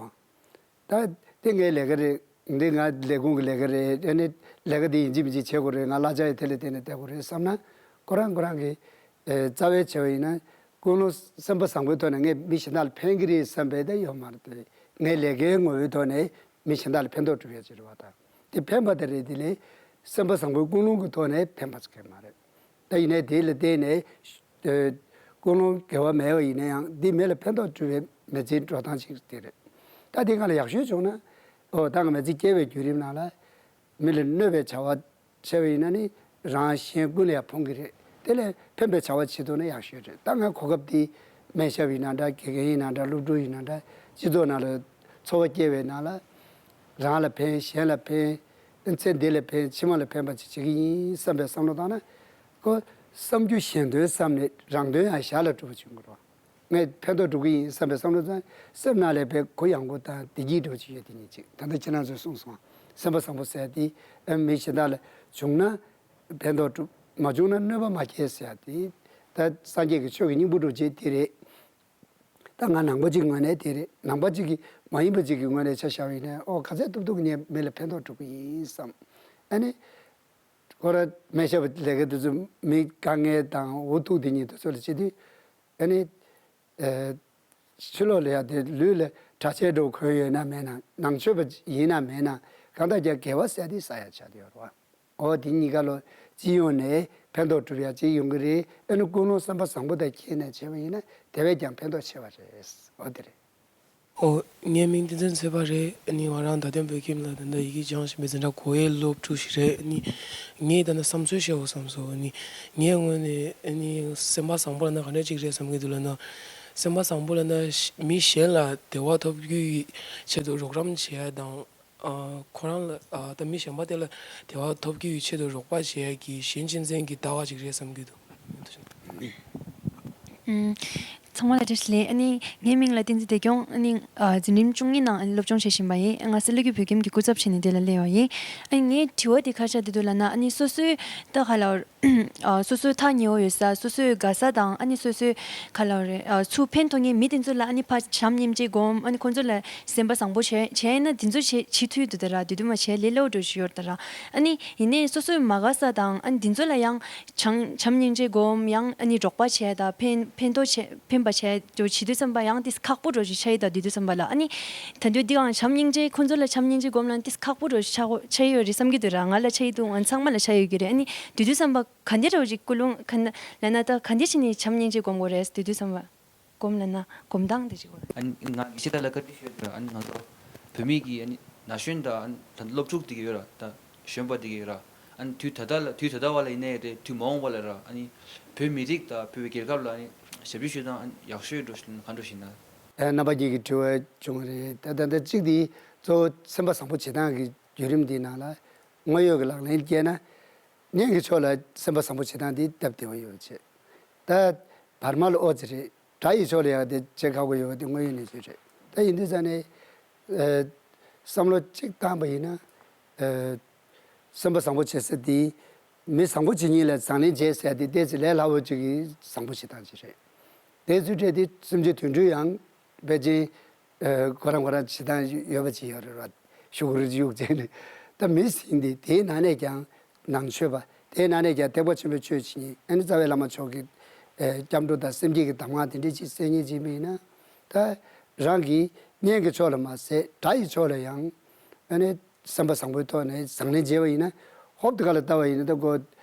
དང་། ད་དེ་ངའི་ལས་ཀ་རེད། འདི་ང་ལས་ཁུངས་ཀྱི་ལས་ཀ་རེད། ཨ་ནི་ལས་ཀ་འདི་ཡིན་གཅིག་མིན་གཅིག་བྱེད་དགོས་རེད། ང་གླ་ཆ་ཡི་དེ་ལ་བརྟེན་ནས་བསྡད་དགོས་རེད་བསམ་ན། ཁོ་རང་ཁོ་རང་གི་ཨེ་རྩ་བའི་ཆེ་བ་ཡིན་ན་ཀུན་སློང་སེམས་པ་བཟང་པོའི་ཐོག་ནས་ངས་མི་གཞན་དག་ལ་ཕན་གྱི་རེད་བསམ་པའི་དེ་ཡོད་མ་རེད་དེ། ངའི་ལས་ཀའི་ངོ་བོའི་ཐོག་ནས་མི་གཞན་དག་ལ་ཕན་ཐོགས་སྒྲུབ་ཡ་ཅིག་རེད་བ་དང་། དེ་ཕན་པ་དེ་རེད་དེ་ལས་སེམས་པ་བཟང་པོའི་ཀུན་སློང་གི་ཐོག་ནས་ཕན་པ་ཅིག་གང་ཡང་མ་རེད། ད་ཡིན་ནའི་དེ་ལ་བརྟེན་ནས་ཨེ་ཀུན་སློང་དགེ་བ་མེད་པ་ཡིན་ན་ཡང་འདི་མི་ལ་ཕན་ཐོགས་སྒྲུབ་པའི་མི་ཚེའི་འགྲོ་སྟངས་ཅིག་དེ་རེད། ད་དེ་སྒང་ལ་ཡག་ཤོས་བྱུང་ན་ཨོ་ད་ང་མི་ཚེ་སྐྱེལ་བའི་བརྒྱུད་རིམ་ནང་ལ་མི་ལ་གནོད་པའི་བྱ་བ་བྱས་པ་ཡིན་ན་ནི་རང་གཞན་ཀུན་ལ་ཡང་ཕོངས་ཀྱི་རེད། དེ་ལས་ཕན་པའི་བྱ་བ་བྱེད་ཐུབ་ན་ཡག་ཤོས་རེད། ད་ང་གོ་སྐབས་འདི་སྨན་ཞབས་ཡིན་ན་འདྲ་དགེ་རྒན་ཡིན་ན་འདྲ་སློབ་ཕྲུག་ཡིན་ན་འདྲ་སྤྱི་ཚོགས་ནང་ལ་འཚོ་བ་སྐྱེལ་བའི་ནང་ལ་རང་ལ་ཕན་གཞན་ལ་ཕན་ཚེ་འདི་ལ་ཕན་ཕྱི་མ་ལ་ཕན་པ་ཅིག་བྱེད་ཀྱི་ཡིན་བསམ་པའི་བསམ་བློ་བཏང་ན་ཁོ་བསམ་རྒྱུ་གཞན་དོན་བསམ་ནས་རང་དོན་ཡང་ཞར་ལ་གྲུབ་པ་བྱུང་དགོས་རེད། ངས་ཕན་ཐོགས་འགྲོ་གི་ཡིན་བསམ་པའི་བསམ་བློ་ཙང་སེམས་ནང་ལ་དཔེ་གུ་ཡངས་པོ་དང་བདེ་སྐྱིད་འདྲ་བོ་ཅིག་ཡོད་དེ་ཉིད་ཅིག་ད་ལྟ་ཁྱེད་རང་ཚོས་གསུངས་སོང་། སེམས་པ་བཟང་པོ་ཟེར་དེ་ཨ་མི་གཞན་དག་ལ་བྱུང་ན་ཕན་ཐོགས་འགྲོ་མ་བྱུང་ན་གནོད་པ་མ་སྐྱེལ་ཟེར་ཡ་དེ་ད་སངས་རྒྱས་ཀྱི་ཆོས་ཀྱི་སྙིང་པོ་འདྲ་བོ་ཅིག་དེ་རེད། ད་ང་ནང་པ་ཅིག་ངོས་ནས་དེ་རེད། ནང་པ་ཅིག་གིས་མ་ཡིན་པ་ཅིག་གི་ངོས་ནས་ཆ་བཞག་པ་ཡིན་ན་ཨོ་ག་ཚད་ཐུབ་ཐུབ་ངས་མི་ལ་ཕན་ཐོགས་འགྲོ་གི་ཡིན་བསམ། ཨ་ནི་ཁོ་ར་སྨན་ཞབས་ལས་ཀ་དེ་ཚོ་མི་དཀའ་ངལ་དང་འུ་ཐུག་དེ་ཉིད་དེ་ཚོ་ལ་བྱེད་དུས། ཨ་ནི། ཨེ། ཕྱི་ལོགས་ལ་ཡ་དེ་ལུས་ལ་གྲྭ་ཆས་འདྲ་བོ་གོན་ཡོད་ན་མེད་ན་ནང་ཆོས་པ་ཡིན་ན་མེད་ན་གང་ལྟར་ཀྱང་དགེ་བ་ཟེར་དེ་བསགས་ཡ་ཆགས་བསྡད་ཡོད་རེད་བ། འོ་དེ་གཉིས་ཀ་ལོ་སྤྱི་ཡོངས་ནས་ཕན་ཐོགས་སྒྲུབ་ཡ་ཅིག་ཡོང་གི་རེད། ཨ་ནི་ཀུན་སློང་བསམ་པ་བཟང་པོ་དང་འཁྱེར་ནས་བྱས་པ་ཡིན་ན་དེ་བས་ཀྱང་ཕན་ཐོགས་ཆེ་བ་རེད། འོ་དེ་རེད། ཨོ། ངའི་མིང་བསྟན་འཛིན་ཚེ་དཔག་རེད། ཨ་ནི་ང་རང་དར་ལྡན་བོད་ཁྱིམ་ལ་ད་ལྟ་ཡི་གེ་སྦྱང་བཞིན་པའི་འཛིན་གྲྭ་གོ་བའི་སློབ་ཕྲུག་ཞིག་རེད། ཨ་ནི་ངས་ད་ལྟ་བསམ་ཚུལ་བཤད་དགོས་བསམ་སོང་། ཨ་ནི་ངའི་ངོས་ནས་ཨ་ནི་སེམས་པ་བཟང་པོ་ལབ་ན་ག་འདྲ་ཅིག་རེད་བསམ་གྱི་འདུག་ལབ་ན། སེམས་པ་བཟང་པོ་ལབ་ན་མི་གཞན་ལ་བདེ་བ་ཐོབ་རྒྱུའི་ཆེད་དུ་རོགས་རམ་བྱེད་ཡ་དང་། ཨ། ཁོ་རང་ལ་ཨ་ད་མི་གཞན་པ་དེ་ལ་བདེ་བ་ཐོབ་རྒྱུའི་ཆེད་དུ་རོགས་པ་བྱེད་ཡ་གི་གཞན་གཅེས་འཛིན་གྱི་ལྟ་བ་ཅིག་རེད་བསམ་གྱི་འདུག་ཨུམ། ཚང་མ་ལ་བཀྲ་ཤིས་བདེ་ལེགས། ཨ་ནི་ངའི་མིང་ལ་བསྟན་འཛིན་བདེ་སྐྱོང་། ཨ་ནི་ཨ་འཛིན་རིམ་བཅུ་གཉིས་ནང་ཨ་ནི་སློབ་སྦྱོང་བྱེད་བཞིན་པ་ཡིན། ང་སི་ལུ་གི་བོད་ཁྱིམ་གྱི་སྐུ་ཚབ་བྱས་ནས་འདི་ལ་སླེབས་པ་ཡིན། ཨ་ནི་ངའི་དྲི་བ་འདི་ཁ་ཤས་འདི་འདུག་ལབ་ན། ཨ་ནི་སོ་སོའི་ད་ག་ལ་ཨ་སོ་སོའི་ཐག་ཉེ་བོ་ཡོད་ས། སོ་སོའི་དགའ་ས་དང་། ཨ་ནི་སོ་སོའི་ག་ལ་རེད། ཨ་ཚུར་ཕན་ཐོགས་མཁན་མི་དེ་ཚོ་ལ་ཨ་ནི་ཕར་བྱམས་སྙིང་རྗེ་སྒོམ། ཨ་ནི་ཁོང་ཚོ་ལ་སེམས་པ་བཟང་པོ་བྱས་བྱས་ན་དེ་ཚོ་བྱེད་བྱེད་ཐུབ་འདུག་ད་ར། དེ་དུས་མ་བྱས་ལས་སླ་པོ་འདྲ་ཞིག་ཡོད་ད་ར། ཨ་ནི་ཡིན་ནའི་སོ་སོའི་མ་དགའ་ས་དང་། ཨ་ནི་དེ་ཚོ་ལ་ཡང་བྱམས་བྱམས་སྙིང་རྗེ་སྒོམ། ཡང་ཨ་ནི་རོགས་པ་བྱས་དང་ཕན་ཕན་ཐོགས་བྱས་ཕན་པ་བྱས་འདྲ་བྱེད་དུས་ཙམ་པ་ཡང་ཏིས་ཁག་པོ་འདྲ་ཞིག་ཆགས་ཡི་ད། དེ་དུས་ཙམ་པ་ལ་ཨ་ནི་ད་དུང་འདི་ཡང་བྱམས་སྙིང་རྗེ་ཁོང་ཚོ་ལ་བྱམས་སྙིང་རྗེ་སྒོམ་ལ་ཏིས་ཁག་པོ་འདྲ་ཞིག་ཆགས་ཆགས་ཡོད་རེད་བསམ་གྱི་འདུག་ར། ང་ལ་ཆགས་ཡི་འདུག་ང་ཚང་མ་ལ་ཆགས་ཡོད་ཀྱི་རེད། ཨ་ནི་དེ་དུས་ཙམ་པ་ག་འདྲ་འདྲ་ཞིག་ཀུན་སློང་ག་ན་ལབ་ན་ད་ག་འདྲ་བྱས་ནས་བྱམས་སྙིང་རྗེ་སྒོམ་དགོས་རེད། དེ་དུས་ཙམ་པ་སྒོམ་ལབ་ན་སྒོམ་སྟངས་དེ་ཅིག་དགོས་རེད། ཨ་ནི་ང་གི་ཤེས་ལྟ་ལ་བཀའ་འདྲི་ཞུ་ཡ་ཨ་ནི་ང་ཚོ་བོད་མི་གི་ཨ་ནི་ན་གཞོན་དང་ཨ་ནི་ད་སློབ་ཕྲུག་དེ་གི་ཡོད་ར། ད་གཞོན་པ་དེ་གི་ཡོད་ར། ཨ་ནི་དུས་ད་ལྟ་ལ་དུས་ད་ལྟ་བ་ལ་ཡིན་ནའི་རེད། དུས་མ་འོངས་པ་ལ་ར། ཨ་ནི་བོད་མི་རིགས་དང་བོད་པའི་རྒྱལ་ཁབ་ལ་ཨ་ནི་ཞབས་ཕྱི་ཞུ་སྟངས་ཨ་ནི་ཡག་ཤོས་འདྲ་ཞིག་ག་འདྲ་ཞིག་ན། ཨ་རྣམ་པ་གཉིས་ཀྱི་དྲི་བ་བྱུང་བ་རེད། ད་ད་ལྟ་གཅིག་དེ་གཙོ་བོ་སེམས་པ་བཟང་པོ་བྱེད་སྟངས་ཀྱི་བརྒྱུད་རིམ་འདིའི་ནང་ལ་དངོས་ཡོད་ཀྱི་ལག་ལེན་བསྐྱལ་ན་སྙན་གྱི་ཕྱོགས་ལ་སེམས་པ་བཟང་པོ་བྱེད་སྟངས་འདི་སྟབས་བདེ་བོ་ཡོད་བྱེད། ད་བར་མ་ལ་ཨོ་ཙི་རེད། སྒྲ་ཡི་ཕྱོགས་ལ་ཡང་དེ་བྱེད་ཁག་པོ་ཡོད་པ་དེ་དངོས་ཡོད་གནས་ཚུལ་རེད། ད་ཡིན་དུས་ཙང་ནས་ཨ་བསམ་བློ་གཅིག་བཏང་པ་ཡིན་ན། ཨ་སེམས་པ་བཟང་པོ་བྱེད་ས་དེ་མི་བཟང་པོ་བྱེད་མཁན་ལ་བཟང་ལན་འཇལ་ཟེར་ཡ་དེ་ཏོག་ཙམ་ལས་སླ་པོ་ཅིག་གི་བཟང་པོ་བྱེད་སྟངས་ཅིག་རེད། དེ་ཚུལ་ཁྲིམས་དེ་སེམས་ཅན་དུད་འགྲོ་ཡང་ཕལ་ཆེར་ཨ་ཁོ་རང་ཁོ་རང་བྱེད་སྟངས་ཡོད་པ་ཅིག་ཡོད་རེད་བ། ཤུགས་རུ་གཡུག་བྱས་ནས་ད་མི་ཟིན་ཏེ་དེའི་ནང་ནས་ཀྱང་ནང་ཆོས་པ། དེའི་ནང་ནས་ཀྱང་ཐེག་པ་ཆེན་པོའི་ཆོས་བྱེད་མཁན་ཨ་ནི་རྩ་བའི་བླ་མ་མཆོག་གི་ཨ་སྐྱབས་འགྲོ་དང་སེམས་བསྐྱེད་ཀྱི་གདམས་ངག་དེ་འདྲ་ཅིག་གསན་མཁན་ཅིག་མིན་ན། ད་རང་གི་སྙན་གྱི་ཕྱོགས་ལ་མ་ཟད་སྒྲ་ཡི་ཕྱོགས་ལ་ཡང་ཨ་ནི་སེམས་པ་བཟང་པོའི་ཐོག་ནས་བཟང་ལན་འཇལ་བ་ཡིན་ན། ཧོབ་ཏེ་ག་ལ་ལྟ་བ་ཡིན་ན་ད་ཁོ་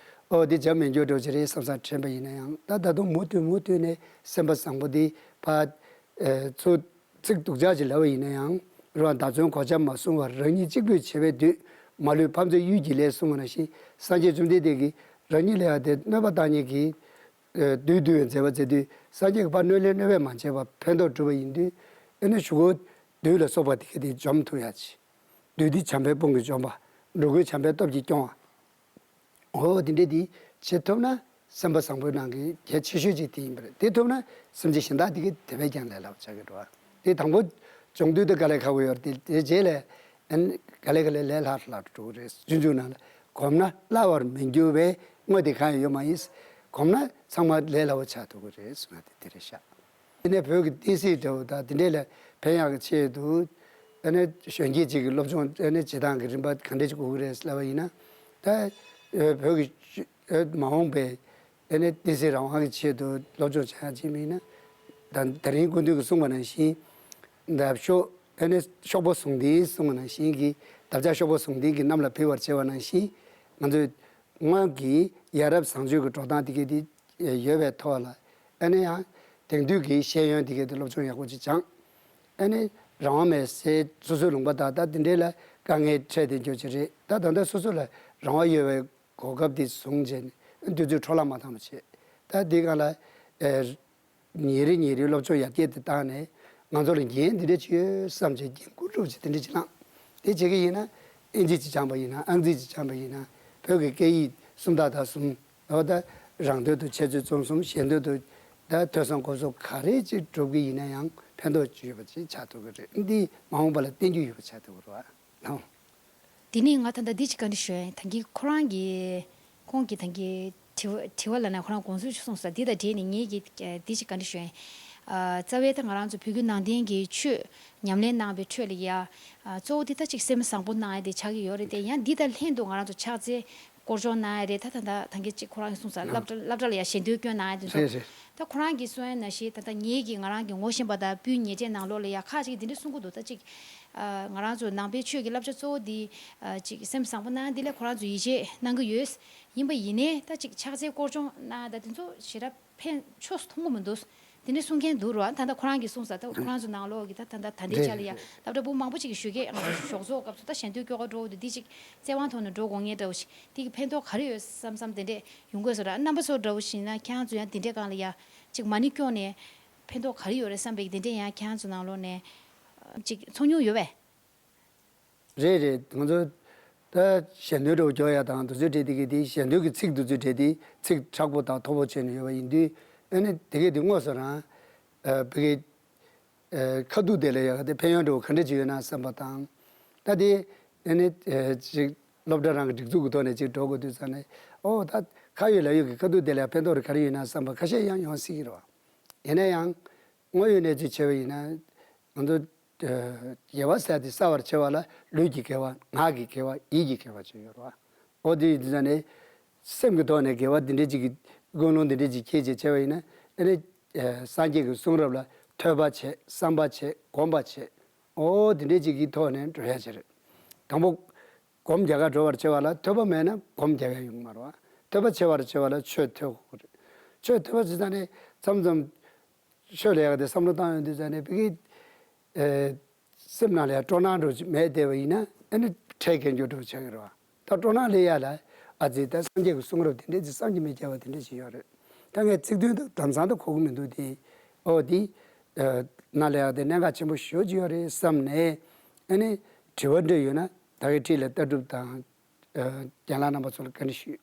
ཨོ་འདི་བྱ་མི་འགྱུར་འགྲོ་ཅི་རེད་བསམ་བསམ་དྲན་པ་ཡིན་ན་ཡང་། ད་ད་དུང་མུ་མཐུད་མུ་མཐུད་ནས་སེམས་པ་བཟང་པོ་འདི་ཕར་ཨ་ཚུར་ཚིག་སྡུག་ཅག་ཅིག་ལབ་པ་ཡིན་ན་ཡང་། རང་བདག་བཙོན་གོ་ཆ་མ་བཟུང་བར་རང་ཉིད་གཅིག་པུས་བྱེད་པའི་དུས། མ་ལུས་ཕམ་ཚེ་གཡུལ་གྱིས་ལེན་གསུངས་པ་ནང་བཞིན། སངས་རྒྱས་བཅོམ་ལྡན་འདས་ཀྱིས་རང་ཉིད་ལ་ཡང་དེ་གནོད་པ་བཏང་མཁན་གྱི་ཨ་བདུད་འདུལ་བའི་མཛད་པ་མཛད་དུས། སངས་རྒྱས་ཀྱིས་ཕར་གནོད་ལན་གནོད་པས་མ་བྱས་པར་ཕན་ཐོགས་བསྒྲུབས་པ་ཡིན་དུས། ཨ་ནི་གཞུག་གུ་བདུད་ལ་སོགས་པ་དེ་ག་དེ་འཇོམས་ཐུབ་ཡ་ཅིག་བདུད་འདི་བྱམས་པའི་དཔུང་གིས་འཇོམས་པ། འགྲོ་ཀུན་བྱམས་པའི་སྟོབས་ཀྱིས་སྐྱོང་བ། འོ་དེ་འདྲ་དེ་བྱེད་ཐུབ་ན་སེམས་པ་བཟང་པོའི་ནང་གི་གལ་ཆེ་ཤོས་ཅིག་དེ་ཡིན་པ་རེད། དེ་ཐུབ་ན་སེམས་ཅན་གཞན་དག་དེ་གའི་དེ་བས་ཀྱང་ལས་སླ་པོ་ཆགས་ཀྱི་འགྲོ་བ། དེ་དང་པོ་བྱུང་དུས་དེ་དཀའ་ལས་ཁག་པོ་ཡོད་རེད། དེ་རྗེས་ལ་ཨ་ནི་ག་ལེ་ག་ལེ་ལས་སླ་སླ་འགྲོ་གི་རེད། སྤྱོད་འཇུག་ནང་ལ་གོམས་ན་སླ་བར་མི་འགྱུར་བའི་དངོས་དེ་གང་ཡང་ཡོད་མ་ཡིན། གོམས་ན་ཚང་མ་ལས་སླ་པོ་ཆགས་ཐུབ་ཀྱི་རེད་གསུངས་ཡ་དེ་དེ་རེད་ཤག་དེ་ནས་བོད་ཀྱི་བསྟན་སྲིད་འདྲ་བོ་དང་དེ་འདྲས་ལ་ཕན་ཡག་གི་ཆེད་དུ། ཨ་ནི་གཞོན་སྐྱེས་ཅིག་གི་སློབ་སྦྱོང་ཨ་ནི་བྱེད་སྟངས་ཀྱི་རིམ་པ་ག་འདྲས་ཅིག་དགོས་ཀྱི་རེད་ལབ་པ་ཡིན་ན། ད་ཨ་བོད་ཀྱི་ཨ་མ་འོངས་པའི་ཨ་ནི་བསྟན་སྲིད་རང་དབང་གི་ཆེད་དུ་སློབ་སྦྱོང་བྱ་ཡག་ཅིག་མིན་ན། ད་དེ་རིང་སྐུ་མདུན་གྱིས་གསུངས་པ་ནང་བཞིན། འདབ་གཤོག་ཨ་ནི་གཤོག་པ་ཟུང་ལྡན་གསུངས་པ་ནང་བཞིན་གྱི། འདབ་ཆགས་གཤོག་པ་ཟུང་ལྡན་གྱིས་གནམ་ལ་འཕུར་བར་བྱེད་པ་ནང་བཞིན། ང་ཚོས་སྔོན་གྱི་ཡ་རབས་བཟང་སྤྱོད་ཀྱི་འགྲོ་སྟངས་དེ་གའི་དེ་ཡོད་པའི་ཐོག་ལ། ཨ་ནི་ཡང་དེང་དུས་ཀྱི་ཤེས་ཡོན་དེ་གའི་དེ་སློབ་སྦྱོང་ཡག་པོ་ཅིག་སྦྱངས། ཨ་ནི་རང་དབང་མེད་སའི་སོ་སོའི་ལུང་པ་དང་ད་དེ་འདྲས་ལ་དཀའ་ངལ་འཕྲད་བསྡད་རྒྱུ་ཅིག་རེད། ད་ད་ལྟ་སོ་སོ་ལ་རང་དབང་ཡོད་པའི་གོ་སྐབས་དེ་བཟུང་བྱས་ནས་དུས་ཚོད་འཕྲོ་བརླག་མ་བཏང་བ་བྱས། ད་འདི་སྒང་ལ་ཨ། ཉིན་རེ་ཉིན་རེའི་སློབ་སྦྱོང་ཡར་རྒྱས་དེ་བཏང་ནས། ང་ཚོ་ལ་འགན་འདི་འདྲ་ཅིག་ཡོད་བསམ་བྱས་འགན་འཁུར་སྒྲུབ་བྱས་དེ་འདྲ་ཅིག་བླངས། དེ་བྱེད་ཀྱི་ཡིན་ན། ཨིན་ཇི་ཅིག་སྦྱངས་པ་ཡིན་ན། ཨང་རྩིས་ཅིག་སྦྱངས་པ་ཡིན་ན། བོད་ཀྱི་སྐད་ཡིག་སུམ་རྟགས་དག་གསུམ། འོ་ད་རང་དོན་དུ་འཆད་རྩོད་རྩོམ་གསུམ། གཞན་དོན་དུ་ད་ཐོས་བསམ་སྒོམ་གསུམ་ག་རེ་ཅིག་སྒྲུབ་ཀྱི་ཡིན་ན་ཡང་ཕན་ཐོགས་ཅིག་ཡོད་པ་ཅིག་ཆགས་ཐུབ་ཀྱི་རེད། འདི་མ་འོངས་པ་ལ་བསྟན་རྒྱུ་ཡོད་པ་ཆགས་ཐུབ་ཀྱི་རེད་བ། དེ་ནས་ང་ད་ལྟ་འདི་ཅིག་བཀའ་འདྲི་ཞུ་ཡིན། ད་གིན་ཁོ་རང་གིས་ཁོང་གིས་ད་གིན་དྲི་བ་དྲི་བ་ལབ་ན་ཁོ་རང་དགོངས་ཚུལ་ཅིག་གསུངས་སོང་། འདི་དང་འབྲེལ་ནས་ངེད་ཀྱིས་འདི་ཅིག་བཀའ་འདྲི་ཞུ་ཡིན། ཨ་རྩ་བའི་ད་ང་རང་ཚོ་བོད་བརྒྱུད་ནང་བསྟན་གྱི་ཆོས་ཉམས་ལེན་གནང་བའི་ཁྲོད་ལ་ཡ། ཨ་གཙོ་བོ་འདི་ད་ཅིག་སེམས་བཟང་པོ་གནང་ཡ་དེ་ཆགས་ཀྱི་ཡོད་རེད་དེ། ཡང་འདི་དང་ལྷན་དུ་ང་རང་ཚོ་ཕྱག་འཚལ་སྐོར་སྦྱོང་གནང་ཡ་རེད། ད་ད་ད་ད་གིན་ཅིག་ཁོ་རང་གིས་གསུངས་ས། སློབ་གྲྭ་སློབ་གྲྭ་ལ་ཡ་ཞལ་འདོན་སྐྱོན་གནང་ཡ་དེ་ཚོ། རེད་རེད། ད་ཁོ་རང་གིས་གསུང་ཡ་ནང་བཞིན་ད་ལྟ་ངེད་ཀྱིས་ང་རང་གི་ངོ་ཤེས་པ་དང་སྤུན་ཉེ་ཆའི་ནང་ལོགས་ལ་ཡ་ཁ་ཅིག་གིས་འདི་འདྲ་གསུང་གི་འདུག་ད་ཅིག་ཨ་ང་རང་ཚོ་ནང་པའི་ཆོས་ཀྱི་བསླབ་བྱ་གཙོ་བོ་འདི་ཨ་ཅིག་སེམས་བཟང་པོ་གནང་འདི་ལས་ཁོ་རང་ཚོ་ཡིད་ཆེས་གནང་གི་ཡོད། ཡིན་པ་ཡིན་ནའི་ད་ཅིག་ཕྱག་འཚལ་སྐོར་སྦྱོང་གནང་ད་དེ་ཚོ་ཞེ་དྲག་ཕན་ཆོས་སུ་མཐོང་གི་མི་འདུག་དེ་འདྲ་གསུང་མཁན་འདུག་རོ། ད་ལྟ་ཁོ་རང་གིས་གསུངས་ས། ད་ཁོ་རང་ཚོ་ནང་ལོགས་ཀྱི་ད་ད་ལྟ་ད་ལྟའི་ཆ་ལ་ཡ་རེད། སློབ་གྲྭ་བུ་མང་པོ་ཅིག་གིས་ཞུ་སྐད་ང་ཚོ་ཞོགས་ཚོགས་སྐབས་སུ་ད་ཞལ་འདོན་སྐྱོར་ག་འགྲོ་འདུག་འདི་ཅིག་བཙན་དབང་ཐོག་ནས་འགྲོ་དགོས་ངེས་འདྲ་བོ་ཞིག་འདི་གི་ཕན་ཐོགས་ག་རེ་ཡོད་བསམ་བསམ་དེ་འདྲས་ཡོང་དགོས་སོ་ར། རྣམ་པ་ཚོ་འདྲ་བོ་ཞིག་ན་ཁྱེད་རང་ཚོ་ཡང་དེ་འདྲས་སྒང་ལ་ཡ་ཅིག་མ་ཎི་སྐྱོར་ནས་ཕན་ཐོགས་ག་རེ་ཡོད་རེད་བསམ་པའི་དེ་འདྲས་ཡང་ཁྱེད་རང་ཚོ་ནང་ལོགས་ནས་ཅིག་ཚོར་མྱོང་ཡོད་པས། རེད་རེད། ང་ཚོ་ད་ཞལ་འདོན་འདྲ་བོ་སྐྱོར་ཡ་དང་དུས་ཚོད་སྤྲད་དེ་གི་དེ་ཞལ་འདོན་གྱི་ཚིག་དུས་ཚོད་སྤྲད་དེ་ཚིག་མཁྲེགས་པོ་དང་མཐོ་པོ་བྱས་ནས་ཡོད་པ་ཡིན་དུས། ཨ་ནི་དེ་གས་དེ་དངོས་སུ་རང་ ཨ་བི་གི་ཨ་ཁ་ཐུག་དེ་ལ་ཡ་ག་དེ་ཕན་ཡོན་འདྲ་བོ་ག་འདྲ་ཅིག་ཡོད་ན་བསམ་པ་དང་། ད་དེ་ཨ་ནི་ཨ་ཅིག་སློབ་གྲྭ་རང་གི་སྒྲིག་འཛུགས་ཀྱི་ཐོག་ནས་ཅིག་འགྲོ་དགོས་དུས་ཙང་ནས། ཨོ་ད་ཁ་ཡོད་ལག་ཡོད་ཀྱི་ཁ་ཐུག་དེ་ལ་ཡ་ཕན་ཐོགས་རེ་ག་རེ་ཡོད་ན་བསམ་པ་ཁ་ཤས་ཡང་ཡོང་སྲིད་ཀྱི་རེད་བ། ཡིན་ན་ཡང་དངོས་ཡོད་གནས་ཚུལ་བྱས་པ་ཡིན་ན། ང་ཚོ་ཨ་དགེ་བ་ཟེར་དེ་བསགས་པར་བྱེད་པ་ལ་ལུས་ཀྱི་དགེ་བ། ངག་གི་དགེ་བ། ཡིད་ཀྱི་དགེ་བ་བཅས་ཡོད་རེད་བ། ཨོ་དེ་ཡིན་དུས་ཙང་ནས་སེམས་ཀྱི་ཐོག་ནས་དགེ་བ་འདི་འདྲ་ཅིག་གི་ཀུན་སློང་འདི་འདྲ་ཅིག་སྐྱེས་བྱས་བྱས་པ་ཡིན་ན། ཨ་ནི་ཨ་སངས་རྒྱས་ཀྱི་གསུང་རབ་ལ་ཐོས་པ་བྱས། བསམ་པ་བྱས། སྒོམ་པ་བྱས། ཨོ་དེ་འདྲ་ཅིག་གི་ཐོག་ནས་འགྲོ་ཡ་ཅིག་རེད། དང་པོ་སྒོམ་རྒྱག་ག་འགྲོ་བར་བྱེད་པ་ལ་ཐོས་པ་མེད་ན་སྒོམ་རྒྱག་ཡ་ཡོང་གི་མ་རེད་བ། ཐོས་པ་བྱེད་པར་བྱེད་པ་ལ་ཆོས་ཐོས་དགོས་རེད། ཆོས་ཐོས་པ་བྱེད་ཙང་ནས་མཚམས་མཚམས་ཆོས་ལ་ཡག་དེ་བསམ་བློ་བཏང་ཡོང་དུས་ཙང་ནས་བི་གི་ཨ་སེམས་ནང་ལ་ཡང་སྤྲོ་སྣང་འདྲ་ཅིག་མེད་བསྡད་པ་ཡིན་ན། ཨ་ནི་འཕྲལ་སྐད་འགྱུར་འདྲ་ཆགས་ཀྱི་རེད་བ། ད་སྤྲོ་སྣང་སླེབས་ཡ་ལ་ཨ་ཙི་ད་སངས་རྒྱས་ཀྱི་གསུང་རབ་དེ་འདྲ་ཅིག་བསམ་གྱིས་མི་ཁྱབ་པ་དེ་འདྲ་ཞིག་ཡོད་རེད། ད་ངས་ཚིག་དོན་དང་དམ་བཟང་དུ་གོ་གི་མི་འདུག་དེ། ཨོ་དེ་ཨ་ནང་ལ་ཡག་དེ་གནད་འགག་ཆེན་པོ་ཞེ་པོ་ཅིག་ཡོད་རེད་བསམ་ནས། ཨ་ནི་དྲི་བ་འདྲ་ཡོད་ན་ད་གིན་འཁྲིས་ལ་ལྟ་གྲུབ་དང་ཨ་རྒན་ལགས་རྣམ་པ་ཚོ་ལ་བཀའ་འདྲི་ཞུས།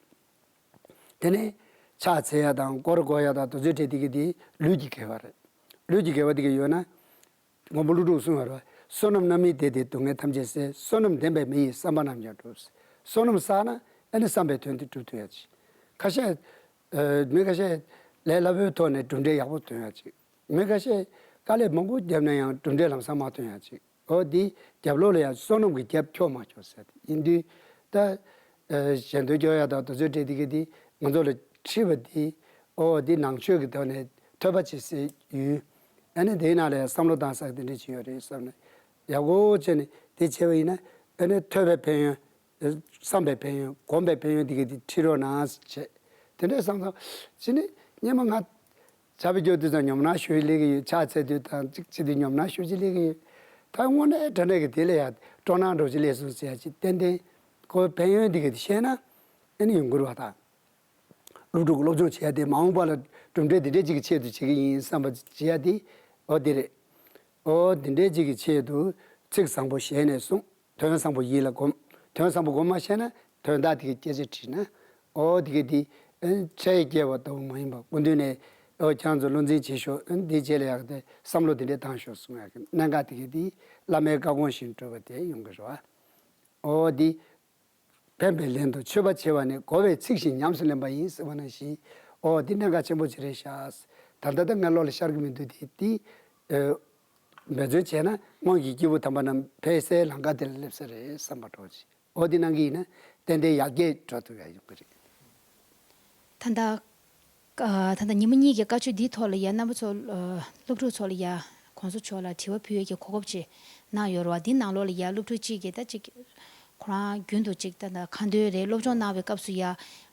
དེ་ནས་ཕྱག་འཚལ་ཡ་དང་སྐོར་བསྐོར་ཡ་དང་དེ་ཚོའི་གྲས་དེ་གི་དེ་ལུས་ཀྱི་དགེ་བ་རེད། ལུས་ཀྱི་དགེ་བ་དེ་གི་ཡོད་ན། མགོན་པོ་ཀླུ་སྒྲུབ་གསུངས་པ་རེད་བ། བསོད་ནམས་རྣམ་སྨིན་དེས་དེ་སྡུག་བསྔལ་ཐམས་ཅད་སེལ། བསོད་ནམས་ལྡན་པས་མི་ཡི་བསམ་པ་རྣམས་ཀྱང་འགྲུབ། བསོད་ནམས་བསགས་ན་ཨ་ནི་བསམ་པའི་དོན་དེ་འགྲུབ་ཐུབ་ཡ་ཅིག་ཁ་ཤས་ཨ་མི་ཁ་ཤས་ལས་སླ་པོའི་ཐོག་ནས་གྲུབ་འབྲས་ཡག་པོ་ཐོན་ཡ་ཅིག་མི་ཁ་ཤས་དཀའ་ལས་མང་པོ་བརྒྱབ་ན་ཡང་གྲུབ་འབྲས་ལམ་སང་མ་ཐོན་ཡ་ཅིག་ཨོ་དེ་རྒྱབ་ལོགས་ལ་ཡང་བསོད་ནམས་ཀྱི་རྒྱབ་འཁྱོག་མ་འཁྱོག་ཟེར་དེ་ཡིན་དུས། ད་ཨ་གཞན་དོན་སྐྱོང་ཡ་དང་དེ་ཚོའི་གྲས་དེ་གི་དེ་ང་ཚོ་ལ་འཁྲི་བ་དེ། ཨོ་དེ་ནང་ཆོས་ཀྱི་ཐོག་ནས་ཐོས་པ་བྱེད་སའི་ཡུལ། ཨ་ནི་དེའི་ནང་ལ་ཡང་བསམ་བློ་བཏང་ས་དེ་འདྲ་ཅིག་ཡོད་རེད་བསམ་ནས། ཡག་པོ་བྱས་ནས་དེ་བྱས་པ་ཡིན་ན། ཨ་ནི་ཐོས་པའི་ཕན་ཡོན། བསམ་པའི་ཕན་ཡོན། སྒོམ་པའི་ཕན་ཡོན་དེ་གི་དེ་འཁྲིད་རོགས་གནང་ཟེར་བྱས། དེ་འདྲ་བསམ་བསམ་བྱས་ནས་སྔོན་མ་ང་ཇ་ཕུད་རྒྱག་དུས་ཙང་ཉམས་སྣང་ཞེ་པོ་ཅིག་སླེབས་ཀྱི་ཡོད། ཕྱག་འཚལ་དུས་དང་ཅིག་བྱེད་དུས་ཉམས་སྣང་ཞེ་པོ་ཅིག་སླེབས་ཀྱི་ཡོད། ད་དངོས་གནས་དྲང་གནས་ཀྱི་དེ་ལ་ཡང་སྤྲོ་སྣང་འདྲ་པོ་ཅིག་སླེབས་སོང་ཟེར་ཡ་ཅིག་ཏན་ཏན་ཁོའི་ཕན་ཡོན་དེ་གི་དེ་ཤེས་ན་ཨ་ནི་ཡོང་གི་རེད་བ། ད་སློབ་ཕྲུག་གི་སློབ་སྦྱོང་བྱེད་ཡ་དེ་མ་འོངས་པ་ལ་གྲུབ་འབྲས་དེ་འདྲས་ཅིག་གི་ཆེད་དུ་བྱེད་ཀྱི་ཡིན་བསམ་པ་བྱེད་ཡ་དེ། ཨོ་དེ་རེད། ཨོ་དེ་འདྲས་ཅིག་གི་ཆེད་དུ་ཚིག་བཟང་པོ་ཞལ་ནས་གསུངས། དོན་བཟང་པོ་ཡིད་ལ་སྒོམ། དོན་བཟང་པོ་སྒོམ་མ་ཤེས་ན་དོན་དག་དེ་གི་སྐད་ཆ་དྲིས་ན། ཨོ་དེ་གི་དེ་ཨ་ནི་འཕྲལ་སྐྱེལ་བ་ལྟ་བུ་མ་ཡིན་པ། སྐུ་མདུན་ནས་ཨོ་ཁྱེད་ཚོ་བློ་འཛིན་བྱེད་ཤོག་ཨ་ནི་དེ་རྗེས་ལ་ཡག་དེ་བསམ་བློ་དེ་འདྲས་བཏང་ཤོག་གསུང་ཡག་གི་གནད་འགག་དེ་གི་དེ་བླ་མའི་བཀའ་དགོངས་བཞིན་སྒྲུབ་པ་དེ་ཡོང་གི་རེད་བ། ཨོ་དེ། ཕན་པའི་ལན་དུ་མཆོད་པ་ཆེ་བ་ནི། གོ་བས་ཚིག་བཞིན་ཉམས་སུ་ལེན་པ་ཡིན་ཟེར་བ་ནང་བཞིན། ཨོ་འདི་གནད་འགག་ཆེན་པོ་ཅིག་རེད་ཤག་ད་ལྟ་ད་ང་བློ་ལ་ཤར་གྱི་མི་འདུག་དེ་དེ་ཨ་འབད་བརྩོན་བྱས་ན་སྔོན་གྱི་སྐྱེས་བུ་དམ་པ་རྣམས་ཕན་སའི་ལམ་ཁ་དེ་ལ་སླེབས་ས་རེད་བསམ་པ་འདྲ་པོ་ཅིག་ཨོ་འདི་གནང་གི་ཡིན་ན་ཏན་ཏན་ཡར་རྒྱས་འགྲོ་ཐུབ་ཡ་ཡོང་གི་རེད། ད་ལྟ་ཨ་ད་ལྟ་ཉི་མ་གཉིས་ཀྱི་བཀའ་ཆོས་འདིའི་ཐོག་ལ་ཡ་རྣམ་པ་ཚོ་ཨ་སློབ་ཕྲུག་ཚོ་ལ་ཡ་གོང་ས་མཆོག་ལ་དྲི་བ་ཕུལ་ཡས་ཀྱི་གོ་སྐབས་ཅིག་གནང་ཡོད་རེད་བ། འདི་ནང་ལོགས་ལ་ཡ་སློབ་ཕྲུག་གཅིག་གིས་ད་ཅིག་ཁོ་རང་རྒྱུན་དུ་ཅིག་ད་ད་ཁ་འདོན་རེད། སློབ་སྦྱོང་གནང་བའི་སྐབས་སུ་ཡ་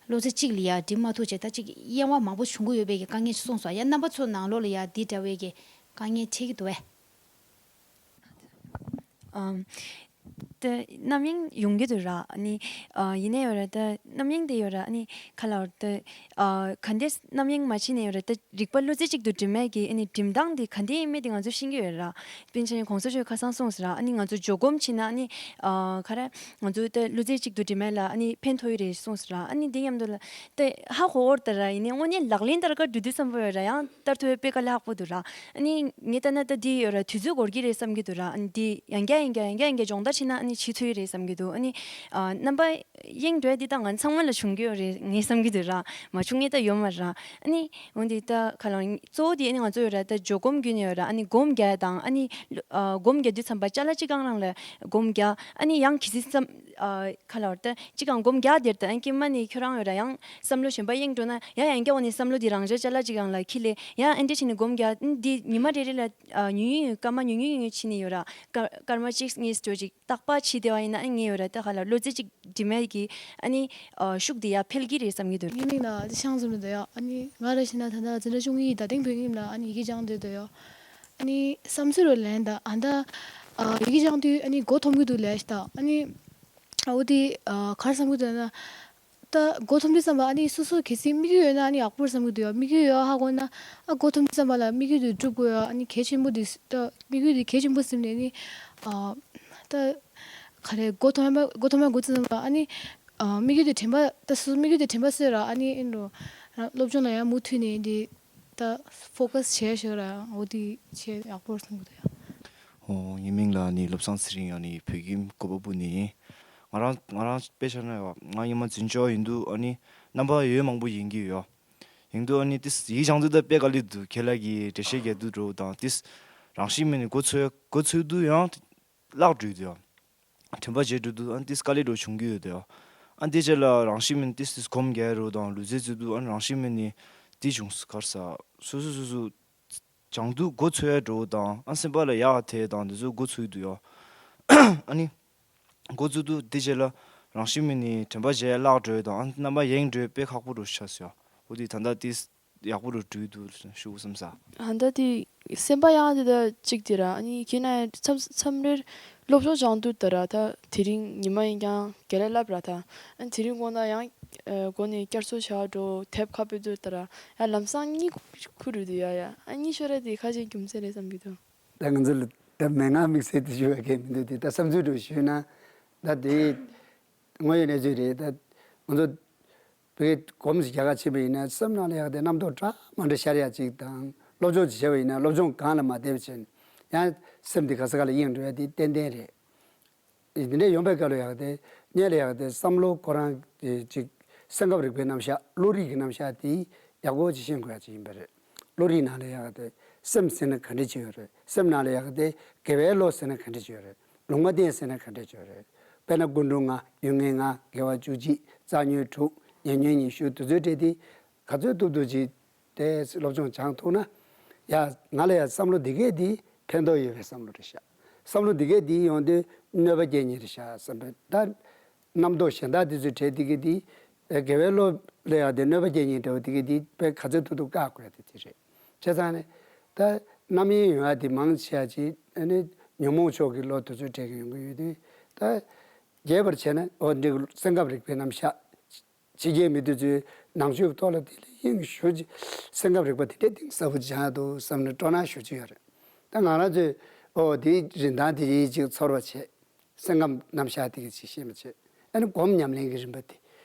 བློ་རྩེ་གཅིག་ལ་ཡ་འགྲིམ་མ་ཐུབ་བྱས་ད་ཅིག་གཡེང་བ་མང་པོ་བྱུང་གི་ཡོད་པའི་གི་དཀའ་ངལ་ཅིག་གསུངས་སོང་། ཡ་རྣམ་པ་ཚོ་ནང་ལོགས་ལ་ཡ་འདི་འདྲ་བའི་གི་དཀའ་ངལ་འཕྲད་ཀྱི་འདུག་བས། ཨམ། ད་རྣམ་གཡེང་ཡོང་གི་འདུག་ར། ཨ་ནི་ཨ་ཡིན་ནའི་ཡོད་ར། ད་རྣམ་གཡེང་དེ་ཡོད་ར། ཨ་ནི་ག་ལབ་ར། ད་ཨ་ག་འདྲས་རྣམ་གཡེང་མ་བྱས་ནའི་ཡོད་ར། ད་རིག་པ་བློ་རྩེ་གཅིག་ཏུ་སྒྲིམ་མཁན་གྱི་ཨ་ནི་སྒྲིམ་སྟངས་དེ་ག་འདྲས་ཡིན་མིན་དེ་ང་ཚོ་ཤེས་ཀྱི་ཡོད་ར། པཎ་ཆེན་གོང་ས་མཆོག་ཁ་སང་གསུངས་སོང་ར། ཨ་ནི་ང་ཚོ་འཇོག་སྒོམ་བྱས་ན་ཨ་ནི་ཨ་ག་ར་ང་ཚོ་ད་བློ་རྩེ་གཅིག་ཏུ་སྒྲིམ་མཁན་ལ་ཨ་ནི་ཕན་ཐོགས་ཀྱི་རེད་གསུངས་སོང་ར། ཨ་ནི་དེ་མཉམ་དུ་ལ་ད་ཧ་གོ་གི་ཡོད་ར། ད་ཡིན་ནའི་དངོས་གནས་ལག་ལེན་བསྟར་ག་འགྲོ་དུས་ཙམ་པ་ཡོད་ར་ཡང་བསྟར་ཐུབ་པའི་དཔེ་དཀའ་ལས་ཁག་པོ་འདུག་ར། ཨ་ནི་ངས་ལྟ་ན་ད་འདི་ཡོད་ར་དུས་ཚོད་འགོར་གྱི་རེད་བསམ་གྱི་འདུག་ར། ཨ་ནི་འདི་ཡང་བསྐྱར་ཡང་བསྐྱར་ཡང་བསྐྱར་ཡང་བསྐྱར་སྦྱོང་བརྡར་བྱས་ན་ཨ་ནི་བྱེད་ཐུབ་ཀྱི་རེད་བསམ་གྱི་འདུག་ཨ་ནི་ཨ་རྣམ་པ་གཡེང་འགྲོ་ཡ་འདི་ད་ང་ཚང་མ་ལ་བྱུང་གི་ཡོད་རེད་ངས་བསམ་གྱི་འདུག་ར། མ་བྱུང་མཁན་ད་ཡོད་མ་རེད་ར། ཨ་ནི་འོན་ཏེ་ད་ག་ལ་གཙོ་བོ་དེ་ཨ་ནི་ང་ཚོ་ཡོད་ར་ད་འཇོག་སྒོམ་བརྒྱུད་ནས་ཡོད་ར། ཨ་ནི་སྒོམ་རྒྱག་ཡ་དང་ཨ་ནི་ཨ་སྒོམ་རྒྱག་དུས་ཙམ་པ་ཅ་ལག་གཅིག་སྒང་རང་ལ་སྒོམ་རྒྱག་ཨ་ནི་ཡང་གལ་སྲིད་བསམ་ཨ་ག་ལ་བར་ད་གཅིག་སྒང་སྒོམ་རྒྱག་དེར་ད་ཨ་ནི་ཀྱེ་མ་ནི་ཁྱོད་རང་ཡོད་ར་ཡང་བསམ་བློ་གཞན་པ་གཡེང་འགྲོ་ན་ཡང་ཡང་བསྐྱར་འོ་ནི་བསམ་བློ་དེ་རང་འཇགས་ཅ་ལག་གཅིག་སྒང་ལ་འཁྱེར་ལས་ཡང་ཨ་འདྲ་བྱས་ནས་སྒོམ་རྒྱག་ཨ་ནི་འདི་ཉི་མ་རེ་རེ་ལ་ཨ་ཉུང་ཉུང་ཉུང་སྐར་མ་ཉུང་ཉུང་ཉུང་ཉུང་བྱས་ནས་ཡོད་ར། སྐར་སྐར་མ་གཅིག་གཉིས་འགྲོ་ཅིག་རྟག་པར་བྱེད་བསྡད་པ་ཡིན་ན་ཨ་ནི་ངས་ཡོད་ར་ད་ག་ལ་བློ་རྩེ་གཅིག་སྒྲིམ་མཁན་གྱི་ཨ་ནི་ཨ་ཤུགས་དེ་ཡར་འཕེལ་གྱི་རེད་བསམ་གྱི་འདུག་ངའི་མིང་ལ་ཤང་ཟེར་གྱི་འདུག་ཡ། ཨ་ནི་ང་ར་བྱས་ན་ད་ལྟ་འཛིན་གྲྭ་བཅུ་གཉིས་རྡ་སྟེང་བོད་ཁྱིམ་ལ་ཨ་ནི་ཡི་གེ་སྦྱང་བསྡད་འདུག་ཡ། ཨ་ནི་བསམ་ཚུལ་རུ་ལན་ད་ཨ་ད་ཨ་ཡི་གེ་སྦྱང་དུས་ཨ་ནི་མགོ་འཐོམ་གྱི་འདུག་ལས་ད་ཨ་ནི་ཨ་འོ་དེ་ཨ་ག་རེ་བསམ་གྱི་འདུག་ན། ད་མགོ་འཐོམ་དུས་ཙམ་པ་ཨ་ནི་སོ་སོ་གལ་སྲིད་དམིགས་ཡུལ་ཡོད་ན་ཨ་ནི་ཡག་པོ་རེད་བསམ་གྱི་འདུག་ཡ། དམིགས་ཡུལ་ཡོད་ཧ་གོ་ན་ཨ་མགོ་འཐོམ་དུས་ཙམ་པ་ལ་དམིགས་ཡུལ་དེ་འགྲུབ་དགོས་ཡ། ཨ་ནི་གལ་ཆེན་པོ་དེ་ད་དམིགས་ཡུལ་དེ་གལ་ཆེན་པོ་སེམས་ནས་ཨ་ནི་ཨ་ད་ག་རེ་མགོ་འཐོམ་ཡ་མགོ་འཐོམ་ཡ་འགོ་ཚུགས་ཙམ་པ་ཨ་ནི་ཨ་དམིགས་ཡུལ་དེ་དྲན་པ་ད་སོ་སོ་དམིགས་ཡུལ་དེ་དྲན་པ་གསོས་ར། ཨ་ནི་ཨེ་འགྲོ་རང་སློབ་སྦྱོང་ལ་ཡང་མུ་མཐུད་ནས་འདི་ ད་ཕོ་ཀ་སི་བྱས་ཤོག་ར། འོ་དེ་བྱས་ཡག་པོ་རེད་བསམ་གི་འདུག་ཡ། ཨོ། ངའི་མིང་ལ་ནི་བློ་བཟང་ཚེ་རིང་། ཡང་ནི་བོད་ཁྱིམ་གོ་པ་སྤུ་ནས་ཡིན། ང་རང་ང་རང་དཔེ་བཞག་ན་ཡ། ང་ཉི་མ་འཛིན་སྐྱོང་ཡིན་དུས་ཨ་ནི་རྣམ་པ་ཡོད་མང་པོ་ཡིན་གྱི་ཡོད། ཡིན་དུས་ཨ་ནི་ཏིས་ཡིག་སྦྱང་དུས་ད་དཔེ་དཀའ་ལས་འདུག་ཁྱེད་ལ་གི་འགྲེལ་བཤད་རྒྱག་དུས་འགྲོ་དང་ཏིས་རང་བཞིན་མེད་ནི་མགོ་ཚོས་མགོ་ཚོས་དུས་ཡང་བརླག་འགྲོ་དུས་ཡང་། དྲན་པ་བརྗེད་འགྲོ་དུས་ཨ་ནི་ཏིས་དཀའ་ལས་འགྲོ་བྱུང་གི་ཡོད་དེ། ཨ་ནི་དེ་རྗེས་ལ་རང་བཞིན་མེད་ནི་ཏིས་ཏིས་སྒོམ་རྒྱག་རོགས་དང་ལུས་རྩལ་རྩེ་དུས་ཨ་ནི་རང་བཞིན་མེད་ནི་ཏིས་བྱུང་སོང་གར་ས། སོ་སོ་སོ་སོ་སྦྱང་དུས་མགོ་ཚོས་འགྲོ་དང་ཨ་སེམས་པ་ལ་ཡག་དེ་དང་དེ་ཚོ་མགོ་ཚོས་དུས་ཡོ། ཨ་ནི་མགོ་ཚོས་དུས་དེ་རྗེས་ལ་རང་བཞིན་མེད་ནི་དྲན་པ་བརྗེད་བརླག་འགྲོ་དང་ཨ་རྣམ་པ་ཡེངས་འགྲོ་དཔེ་ཁག་པོ་འགྲོ་ཤག་ཟེར། འོ་དེ་ད་ལྟ་ཏིས་ཡག་པོ་རུ་འགྲོ་འདུག་ཞུ་བསམ་ས། ཨ་ད་དེ་སེམས་པ་ཡང་དེ་ད་གཅིག་དེ་ར། ཨ་ནི་ཁྱེད་ན་མཚམས་མཚམས་རེར་སློབ་སྦྱོང་སྦྱང་དུས་ད་ར། ད་དེ་རིང་ཉི་མ་ཡིན་ཀྱང་དགེ་ལས་བསླབ་ར། ད་ཨ་ནི་དེ་རིང་དགོང་དག་ཡང་ཨ་དགོང་ནས་བསྐྱར་གསོ་བྱ་འགྲོ་དེབ་ཁ་ཕུད་དུས་ད་ར། ཡང་ལམ་སང་གཉིད་ཁུག་རུ་འདུག་ཡ་ཡ། ཨ་གཉིད་ཤོར་ར་དེ་ཁ་ཅིག་རྒྱུ་མཚན་རེད་བསམ་གྱི་འདུག་ད་ང་ཚོ་ལ་ད་མན་ངག་དམིགས་བསལ་དེ་ཞུ་བ་གལ་མི་འདུག་དེ་ད་བསམ་ཚུལ་འགྲོ་ཞུས་ན་ད་དེ་དངོས་ཡོད་གནས་ཚུལ་རེད། ད་ང་ཚོ་བོད་སྐད་སྒོམ་ཞིག་རྒྱག་ག་ཕྱིན་པ་ཡིན་ན་སེམས་ནང་ལ་ཡག་དེ་རྣམ་རྟོག་འདྲ་མ་འདྲ་ཤར་ཡག་ཅིག་དང་། སློབ་སྦྱོང་ཅིག་བྱས་པ་ཡིན་ན་སློབ་སྦྱོང་སྒང་ལ་མ་བསྡད་པ་བྱས་ན་ཡང་སེམས་དེ་ག་ས་ག་ལ་གཡེང་འགྲོ་ཡག་དེ་ཏན་ཏན་རེད། འདི་འདྲ་ཡོང་པའི་སྐབས་ལ་ཡག་དེ་སྔོན་ལ་ཡག་དེ་བསམ་བློ་ཁོ་རང་གི་ཅིག་སེམས་ཁམས་རིག་པའི་རྣམ་གཞག་བློ་རིག་གི་རྣམ་གཞག་དེ་ཡག་པོ་ཅིག་ཤེས་དགོས་ཡག་ཅིག་ཡིན་པ་རེད། བློ་རིག་ནང་ལ་ཡག་དེ་སེམས་ཟེར་ན་ག་འདྲ་ཅིག་ཡོད་རེད། སེམས་ནང་ལ་ཡག་དེ་དགེ་བའི་བློ་ཟེར་ན་ག་འདྲ་ཅིག་ཡོད་རེད། ལུང་མ་བསྟན་ཟེར་ན་ག་འདྲ་ཅིག་ཡོད་རེད། དཔེར་ན་ཀུན་འབྱུང་ལྔ། ཡུལ་ངེས་ལྔ། དགེ་བ་བཅུ་གཅིག། རྩ་ཉོན་དྲུག། ཉེ་ཉོན་ཉི་ཤུ། དེ་ཚོའི་གྲས་དེ་ག་ཚོད་ཐུབ་ཐུབ་ཅིག་དེ་སློབ་སྦྱོང་སྦྱང་ཐུབ་ན། ཡ་ང་ལ་ཡ་བསམ་བློ་འདི་གས་འདི་ཕན་ཐོགས་ཡོད་པའི་བསམ་བློ་རེད་ཤག་བསམ་བློ་འདི་གས་འདི་ཡོང་དུས་གནོད་པ་སྐྱེལ་མཁན་རེད་ཤག་བསམ་པའི་ད། རྣམ་རྟོག་གཞན་དག་དེ་ཚོའི་གྲས་དེ་གས་འདི་དགེ་བའི་བློ་ལ་ཡ་དེ་གནོད་པ་སྐྱེལ་མཁན་འདྲ་བོ་དེ་གས་འདི་དཔེ་ག་ཚོད་ཐུབ་ཐུབ་བཀག་དགོས་ཡ་དེ་དེ་རེད། བྱས་ཙང་ནས་ད་རྣམ་གཡེང་ཡོང་ཡ་དེ་མང་ཆེ་བ་ཅིག་ཨ་ནི་ཉོན་མོངས་ཕྱོགས་ཀྱི་བློ་དེ་ཚོའི་གྲས་ཀྱི་ཡོང་གི་ཡོད་དུས། ད་རྒྱས་པར་བྱས་ན་འོ་འདི་སེམས་ཁམས་རིག་པའི་རྣམ་གཞག་ཕྱི་རྒྱལ་མི་དེ་ཚོའི་ནང་ཆོས་ཀྱི་ཐོག་ལ་དེ་ལས་གཡེང་ཞུ་ཅིག་སེམས་ཁམས་རིག་པ་དེ་འདྲའི་གཏིང་ཟབ་པོ་སྦྱང་ཡ་འདུག་བསམ་ནས་སྤྲོ་སྣང་ཞུ་ཅིག་ཡོད་རེད། ད་ང་རང་ཚོས་ཨོ་དེའི་རིན་ཐང་དེ་ཅིག་ཚོར་བ་བྱས། སེམས་ཁམས་རྣམ་གཞག་དེ་གི་ཅིག་ཤེས་པ་བྱས། ཨ་ནི་སྒོམ་ཉམས་ལེན་གྱི་རིམ་པ་དེ་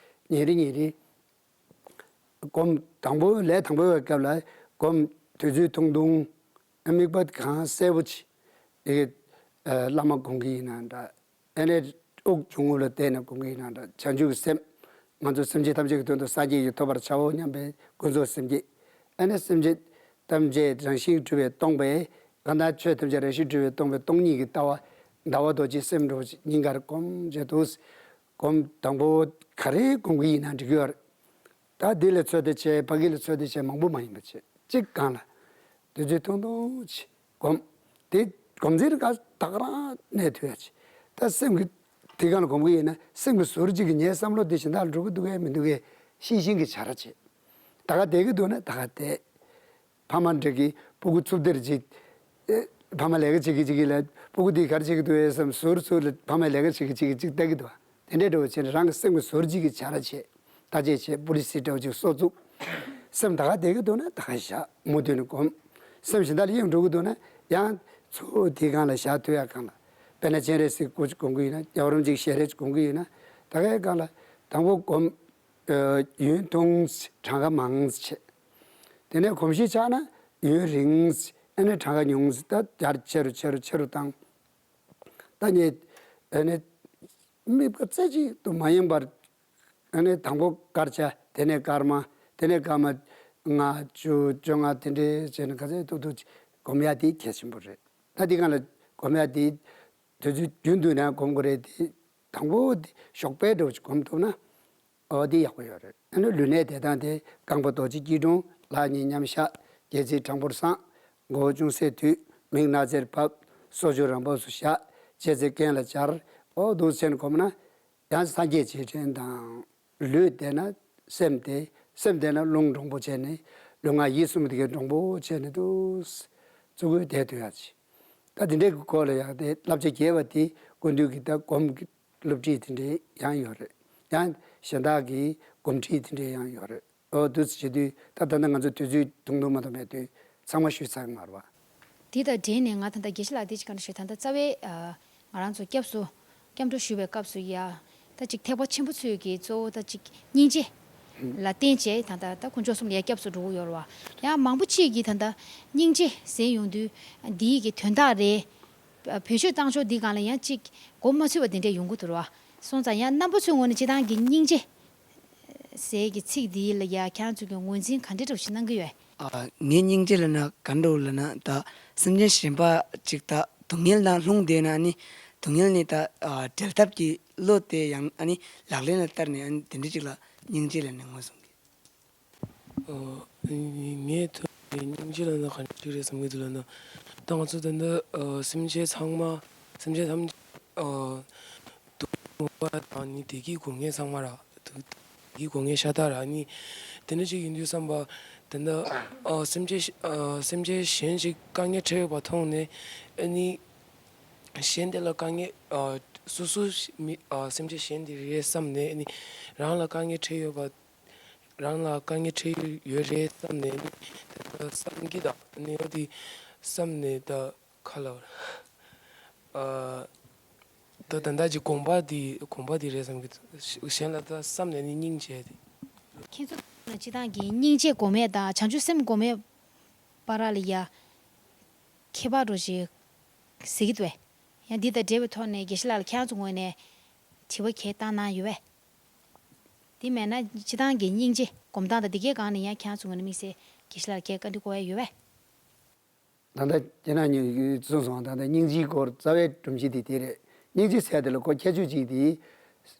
ཉིན་རེ་ཉིན་རེ་སྒོམ་དང་པོ་ལས་དང་པོ་བའི་སྐབས་ལ་སྒོམ་དུས་ཚོད་ཐུང་ཐུང་། དམིགས་པ་གང་གསལ་པོ་ཅིག་དེ་གི་བླ་མ་སྒོམ་གི་ཡིན་ན་འདྲ། ཨ་ནི་དབུགས་འབྱུང་རྔུབ་ལ་བརྟེན་ནས་སྒོམ་གྱི་ཡིན་ན་འདྲ། བྱང་ཆུབ་ཀྱི་སེམས། ང་ཚོ་སེམས་ཅན་ཐམས་ཅད་ཀྱི་དོན་དུ་སངས་རྒྱས་ཀྱི་ཐོབ་པར་བྱའོ་སྙམ་པའི་ཀུན་རྫོབ་སེམས་བསྐྱེད། ཨ་ནི་སེམས་ཅན་ཐམས་ཅད་རང་བཞིན་གྲུབ་པས་སྟོང་པའི་གང་དག་ཆོས་ཐམས་ཅད་རང་བཞིན་གྲུབ་པས་སྟོང་པའི་སྟོང་ཉིད་ཀྱི་ལྟ་བ། ཟླ་བ་རྡོ་རྗེ་སེམས་འགྲོ་སྙིང་གར་སྒོམ་བྱེད་དུ། སྒོམ་དང་པོ་ག་རེ་སྒོམ་གྱི་ཡིན་ན་འགྲིག་གི་ཡོད་རེད། ད་འདི་ལ་ཚོད་ལྟ་བྱས། ཕ་གི་ལ་ཚོད་ལྟ་བྱས། མང་པོ་མ་ཡིན་པ་བྱས་གཅིག་སྒང་ལ། དུས་ཚོད་ཐུང་ཐུང་ཅིག་སྒོམ། དེ་སྒོམ་ཚིག་ག་ད་ག་རང་གནས་ཐུབ་ཡ་ཅིག་ད་སེམས་ཀྱི་དེ་སྒང་ལ་སྒོམ་གྱི་ཡིན་ན་སེམས་ཀྱི་ཟུར་གཅིག་གིས་ངའི་བསམ་བློ་དེ་གཞན་དག་ལ་འགྲོ་གི་འདུག་གས་མི་འདུག་གས་ཤེས་བཞིན་གྱི་བྱ་ར་བྱེད། ད་ག་བསྡད་ཀྱི་འདུག་ན་ད་ག་བསྡད། ཕ་མ་འདྲ་གི་སྤུ་གུ་འཚུབ་སྟེར་ཅིག་ཨེ། ཕ་མ་ལས་ཀ་བྱེད་ཀྱི་བྱེད་ཀྱི་ལ་སྤུ་གུ་དེ་ག་རེ་བྱེད་ཀྱི་འདུག་ཨེ་བསམ་ཟུར་ཚུར་ལ་ཕ་མ་ལས་ཀ་བྱེད་ཀྱི་བྱེད་ཀྱི་ཅིག་ལྟ་གི་འདུག་དེ་འདྲའི་འདྲ་བོ་བྱས་ནས་རང་གི་སེམས་ཀྱི་ཟུར་གཅིག་གི་བྱ་ར་བྱེད། ད་ཅེས་བྱས་པོ་ལི་སི་འདྲ་བོ་ཅིག་སོ་བཙུགས། སེམས་ད་ག་བསྡད་ཀྱི་འདུག་ན་ད་ག་བཞག་མུ་མཐུད་ནས་སྒོམ། སེམས་གཞན་དག་ལ་གཡེང་འགྲོ་གི་འདུག་ན་ཡང་ཚུར་དེའི་སྒང་ལ་བཞག་ཐུབ་ཡ་སྒང་ལ། དཔེར་ན་སྤྱན་རས་གཟིགས་སྐུ་ཅིག་སྒོམ་གི་ཡོད་ན། རྒྱལ་བ་རིན་པོ་ཆེའི་ཞལ་རས་ཅིག་སྒོམ་གི་ཡོད་ན། ད་གའི་སྒང་ལ་དང་པོ་སྒོམ། ཡུན་ཐུང་། གྲངས་ཀ་མང་། བྱས། དེ་ནས་གོམས་གཤིས་ཆགས་ན་ཡུན་རིང་། ཨ་ནི་གྲངས་ཀ་ཉུང་། ད་ཡར་ཆེ་རུ་ཆེ་རུ་ཆེ་རུ་བཏང་། ད་ངས་ཨ་ནི་དམིགས་པ་རྩེ་གཅིག་ཏུ་མ་ཡེངས་པར། ཨ་ནི་དང་པོ་སྐར་ཆ། དེ་ནས་སྐར་མ། དེ་ནས་སྐར་མ་ལྔ། བཅུ། བཅོ་ལྔ། དེ་འདྲའི་བྱས་ནས་ག་ཚོད་ཐུབ་ཐུབ་སྒོམ་ཡ་དེ་གལ་ཆེན་པོ་རེད། ད་དེ་སྒང་ལ་སྒོམ་ཡ་དེ་དུས་ཚོད་རྒྱུན་དུ་ནས་སྒོམ་དགོས་རེད་དེ། དང་པོ་དེ་ཞོགས་པའི་འདྲ་བོ་ཅིག་སྒོམ་ཐུབ་ན། ཨོ་དེ་ཡག་པོ་ཡོད་རེད། ཨ་ནི་ལུས་གནས་བསྡད་སྟངས་དེ་རྐང་པ་རྡོ་རྗེ་སྐྱིལ་ཀྲུང་། ལག་གཉིས་མཉམ་བཞག་སྒལ་ཚིགས་དྲང་པོར་བསྲང་། མགོ་བོ་ཅུང་ཟད་དུད། མིག་སྣ་རྩེར་ཕབ། སོར་ཆུད་རང་བབས་སུ་བཞག་ལྕེ་རྩེ་གྱེན་ལ་སྦྱར། ཨོ་འདུག་སེ་བྱས་ནས་སྒོམ་ན། ཡང་སངས་རྒྱས་རྗེས་དྲན་དང་། ལུས་བསྡད་ན་སེམས་བདེ། སེམས་བདེ་ན་རླུང་དྲང་པོ་བྱས་ནས་ལུས་ངག་ཡིད་གསུམ་དེ་གའི་དྲང་པོ་བྱས་ནས་འདུག་སེ་ཙུ་གུ་བསྡད་ཐུབ་ཡ་ཅིག་ད་དེ་འདྲའི་གི་སྐོར་ལ་ཡང་དེ་བསླབ་བྱ་རྒྱས་པ་དེ་སྐུ་མདུན་གྱི་ད་སྒོམ་གྱི་སློབ་ཁྲིད་དེ་འདྲའི་ཡང་ཡོད་རེད། ཡང་གཞན་དག་གི་སྒོམ་ཁྲིད་དེ་འདྲའི་ཡང་ཡོད་རེད། ཨོ་འདུག་སེ་བྱེད་དུས་ད་ད་ལྟ་ང་ཚོ་དུས་ཚོད་ཐུང་ཐུང་མ་གཏོགས་མེད་དུས་ཚང་མ་ཞུས་ཚར་གི་མ་རེད་བ། དེ་དང་འབྲེལ་ནས་ང་ད་ལྟ་དགེ་བཤེས་ལགས་དེ་ཅིག་ག་འདྲ་ཞུ། ད་ལྟ་རྩ་བའི་ཨ་ང་རང་ཚོ་སྐྱབས་སུ་སྐྱབས་འགྲོ་ཞུ་བའི་སྐབས་སུ་ཡ། ད་ཅིག་ཐེག་པ་ཆེན་པོ་ཚོས་ཀྱི་གཙོ་བོ་ད་ཅིག་སྙིང་རྗེ། ལ་བརྟེན་བྱས་ད་ལྟ་ད་དཀོན་མཆོག་གསུམ་ལ་ཡ་སྐྱབས་སུ་འགྲོ་གི་ཡོད་རེད་བ། ཡང་མང་པོ་ཅིག་གིས་ད་ལྟ་སྙིང་རྗེ་ཟེར་ཡོང་དུས་འདིའི་གི་དོན་དག་རེད། བེད་སྤྱོད་བཏང་ཕྱོགས་འདི་སྒང་ལ་ཡང་ཅིག་གོ་མ་ཚོད་པ་དེ་འདྲས་ཡོང་གི་འདུག་རེད་བ། སོང་ཙང་ཡང་རྣམ་པ་ཚོའི་ངོས་ནས་སྤྱིར་བཏང་གི་སྙིང་རྗེ་ཟེར་གི་ཚིག་འདི་ལ་ཡ་ཁྱེད་རང་ཚོ་གི་ངོས་འཛིན་ག་འདྲས་འདྲ་པོ་ཞིག་གནང་གི་ཡོད། ཨ། ངའི་སྙིང་རྗེ་ལབ་ན་ག་འདྲ་ལབ་ན་ད་སེམས་ཅན་གཞན་པ་ཅིག་ད་སྡུག་བསྔལ་ནང་ལྷུང་བསྡད་ན་ཨ་ནི་སྡུག་བསྔལ་ནི་ད་ཨ་བྲལ་ཐབས་ཀྱི་བློ་དེ་ཡང་ཨ་ནི་ལག་ལེན་ལ་བསྟར་ནས་ཨ་ནི་དེ་འདྲ་ཅིག་ལ་སྙིང་རྗེ་ལབ་ནས་ངོས་བཟུང་གི། ཨ། ངའི་ཐོག་ནས་སྙིང་རྗེ་ལབ་ན་ག་འདྲ་ཅིག་རེད་བསམ་གྱི་འདུག་ལབ་ན། ད་ང་ཚོ་ད་ལྟ་ཨ་སེམས་ཅན་ཚང་མ་སེམས་ཅན་ཐམས་ཅད་ཨ་སྡུག་བསྔལ་མྱོང་བ་དང་ནི་བདེ་སྐྱིད་སྒོ་ངའི་ཚང་མ་ར། སྡུག་སྡུག་སྒོ་ངའི་ཤ་སྟག་ར་ནི། དེ་འདྲ་ཅིག་ཡིན་དུས་བསམ་པ། དེ་འདྲ་ཨ་སེམས་ཅན་ཨ་སེམས་ཅན་གཞན་ཅིག་དཀའ་ངལ་འཕྲད་ཡོད་པ་མཐོང་ནས་ཨ་ནི། གཞན་དེ་ལ་དཀའ་ངལ་ཨ་སོ་སོ་མི་ཨ་སེམས་ཅན་གཞན་དེ་རེད་བསམ་ནས་ཨ་ནི། རང་ལ་དཀའ་ངལ་འཕྲད་ཡོད་པ། རང་ལ་དཀའ་ངལ་འཕྲད་ཡོད་རེད་བསམ་ནས་ཨ་ནི། དེ་ལ་བསམ་གྱི་དང་ཨ་ནི་འོ་དེ་བསམ་ནས་ད། ཁ་ལ་བར། ཨ། ད་ད་ལྟ་གྱི་དགོངས་པ་འདི་དགོངས་པ་འདི་རེད་བསམ་གྱི་འདུག་གཞན་ལ་ད་བསམ་ནས་ནི་སྙིང་རྗེ་དེ། ཁྱེད་ཚོ་ལ་སྤྱིར་བཏང་གི་སྙིང་རྗེ་སྒོམ་ཡས་དང་བྱང་ཆུབ་སེམས་སྒོམ་ཡས་བར་ལ་ཡ་ཁྱད་པར་འདྲ་ཞིག་གཟིགས་ཀྱི་འདུག་གས། ཡང་འདི་དང་འབྲེལ་བའི་ཐོག་ནས་དགེ་བཤེས་ལགས་ལ་ཁྱེད་རང་ཚོ་ངོས་ནས་དྲི་བ་གང་བཏང་གནང་ཡོད་པས། དེ་མེད་ན་སྤྱིར་བཏང་གི་སྙིང་རྗེ་སྒོམ་སྟངས་དང་འདི་གའི་སྒང་ནས་ཡང་ཁྱེད་རང་ཚོ་ངོས་ནས་དམིགས་བསལ་དགེ་བཤེས་ལགས་ལ་གང་བཀའ་འདྲི་དགོས་ཡ་ཡོད་པས། ད་ལྟ་ཁྱེད་རང་གཉིས་ཀྱིས་གསུངས་སོང་། ད་ལྟ་སྙིང་རྗེའི་སྐོར་རྩ་བའི་སྒྲོམ་གཞི་དེ་དེ་རེད། སྙིང་རྗེ་ཟེར་དེ་ལ་ཁོ་ཁྱད་ཆོས་གཅིག་དེ་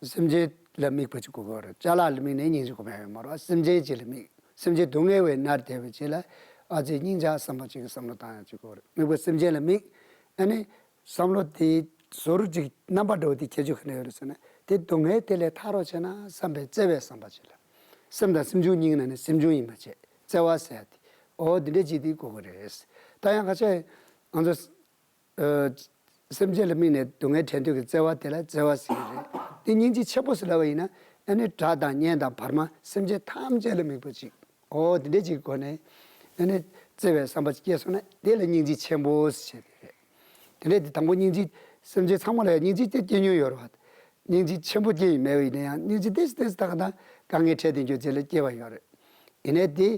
སེམས་ཅན་ལ་དམིགས་པ་ཅིག་དགོས་ཀྱི་ཡོད་རེད། ཅ་ལག་ལ་དམིགས་ནས་སྙིང་རྗེ་སྒོམ་ཡ་ཡོད་མ་རེད། སེམས་ཅན་ཅིག་ལ་དམིགས། སེམས་ཅན་སྡུག་བསྔལ་བའི་མནར་བསྡད་པ་ཅིག་ལ་ཨ་ཙི་སྙིང་རྗེ་བསམ་པ་ཅིག་གི་བསམ་བློ་བཏང་ཡ་ཅིག་དགོས་རེད། དམིགས་པ་སེམས་ཅན་ལ་དམིགས། ཨ་ནི་བསམ་བློ་དེ་ཟུར་ཅིག་རྣམ་པ་འདྲ་བོ་དེ་ཁྱད་ཆོས་ག་འདྲ་ཡོད་རེད་ཟེར་ན། དེ་སྡུག་བསྔལ་དེ་ལས་ཐར་རོགས་བྱས་ན་བསམ་པའི་བརྩེ་བའི་བསམ་པ་ཅིག་ལ། སེམས་དང་སེམས་བྱུང་གཉིས་ནང་ནས་སེམས་བྱུང་ཡིན་པ་བྱས་བརྩེ་བ་ཟེར་ཡ་དེ། འོ་འདི་འདྲ་ཅིག་དེ་དགོས་ཀྱི་རེད། ད་ཡང་ཁ་ཤས་ང་ཚོ་ཨ་སེམས་ཅན་ལ་དམིགས་ནས་སྡུག་བསྔལ་འཕྲད་དུས་ཀྱི་བརྩེ་བ་དེ་ལ་བརྩེ་བ་ཟེར་གྱི་རེད། དེ་སྙིང་རྗེ་ཆེན་པོ་ཟེར་ལབ་པ་ཡིན་ན་ཨ་ནི་དགྲ་དང་གཉེན་དང་བར་མ་སེམས་ཅན་ཐམས་ཅད་ལ་དམིགས་པ་ཅིག་འོ་དེ་འདྲས་ཅིག་གི་སྒོ་ནས་ཨ་ནི་བརྩེ་བའི་བསམ་པ་ཅིག་སྐྱེས་སོང་ན་དེ་ལ་སྙིང་རྗེ་ཆེན་པོ་ཟེར་བྱས་དེ་རེད། དེ་འདྲས་དེ་དང་པོ་སྙིང་རྗེ་སེམས་ཅན་ཚང་མ་ལ་ཡང་སྙིང་རྗེ་དེ་སྐྱེ་མྱོང་ཡོད་རེད་བ། སྙིང་རྗེ་ཆེན་པོ་སྐྱེ་ཡི་མེད་པ་ཡིན་ན་ཡང་སྙིང་རྗེ་ཏོག་ཙམ་ཏོག་ཙམ་ད་ག་ད་དཀའ་ངལ་འཕྲད་དེ་འགྱོ་རྗེས་ལ་སྐྱེ་བ་ཡོད་རེད། ཡིན་ནའི་དེ་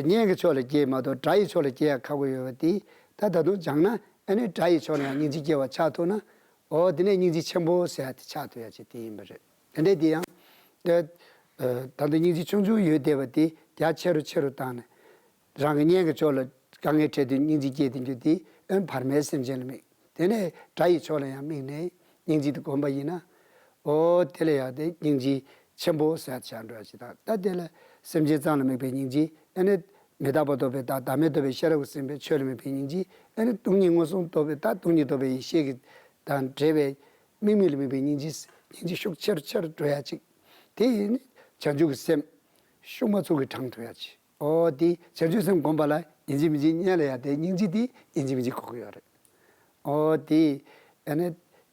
གཉེན་གྱི་ཕྱོགས་ལ་སྐྱེ་མ་གཏོགས་དགྲ་ཡི་ཕྱོགས་ལ་སྐྱེ་ཡ་ཁག་པོ་ཡོད་པ་དེ་ད་ད་དུང་སྦྱངས་ན་ཨ་ནི་དགྲ་ཡི་ཕྱོགས་ལ་ཡང་སྙིང་རྗེ་སྐྱེ་བ་ཆགས་ཐུབ་ན། འོ་དེ་ནས་སྙིང་རྗེ་ཆེན་པོ་ཟེར་ཡ་དེ་ཆགས་ཐུབ་ཡ་ཅིག་དེ་ཡིན་པ་རེད། དེ་འདྲས་དེ་ཡང་། ད་ལྟ་སྙིང་རྗེ་ཆུང་ཆུང་ཡོད་བསྡད་པ་དེ་རྒྱ་ཆེ་རུ་ཆེ་རུ་བཏང་ནས། རང་གི་གཉེན་གྱི་ཕྱོགས་ལ་དཀའ་ངལ་འཕྲད་དུས་སྙིང་རྗེ་སྐྱེས་དེ་འགྱུར་དེ་ཨ་ནི་བར་མའི་སེམས་ཅན་ལ་དམིགས། དེ་ནས་དགྲ་ཡི་ཕྱོགས་ལ་ཡང་དམིགས་ནས་སྙིང་རྗེ་དེ་བསྒོམ་པ་ཡིན་ན། འོ་དེ་ལ་ཡང་དེ་སྙིང་རྗེ་ཆེན་པོ་ཟེར་ཆགས་འགྲོ་ཡ་ཅིག་དང་། ད་དེ་ལ་སེམས་ཅན་ཙམ་ལ་དམིགས་པའི་སྙིང་རྗེ། ཨ་ནི་མི་རྟག་པ་རྟོགས་པའི་བདག་བདག་མེད་རྟོགས་པའི་ཤེས་རབ་ཀྱི་སེམས་དཔའི་ཆོས་ལ་དམིགས་པའི་སྙིང་རྗེ། ཨ་ནི་སྟོང་ཉིད་མངོན་སུམ་རྟོགས་པའི་བདག་སྟོང་ཉིད་རྟོགས་པའི་ཡེ་ཤེས་ཀྱི་དང་འབྲེལ་བའི་དམིགས་མེད་ལ་དམིགས་པའི་སྙིང་རྗེ། སྙིང་རྗེ་ཤུགས་ཆེ་རུ་ཆེ་རུ་འགྲོ་ཡ་ཅིག་དེ་ཡིན་ནི་བྱང་ཆུབ་ཀྱི་སེམས་ཤུགས་མ་ཚུགས་ཀྱི་དྲང་ཐུབ་ཡ་ཅིག་འོ་དེ་བྱང་ཆུབ་སེམས་བསྒོམ་པ་ལ་ཡིན་གཅིག་མིན་གཅིག་གཉེན་ལ་ཡ་དེ་སྙིང་རྗེ་དེ་ཡིན་གཅིག་མིན་གཅིག་དགོས་ཀྱི་ཡོད་རེད། འོ་དེ་ཨ་ནི་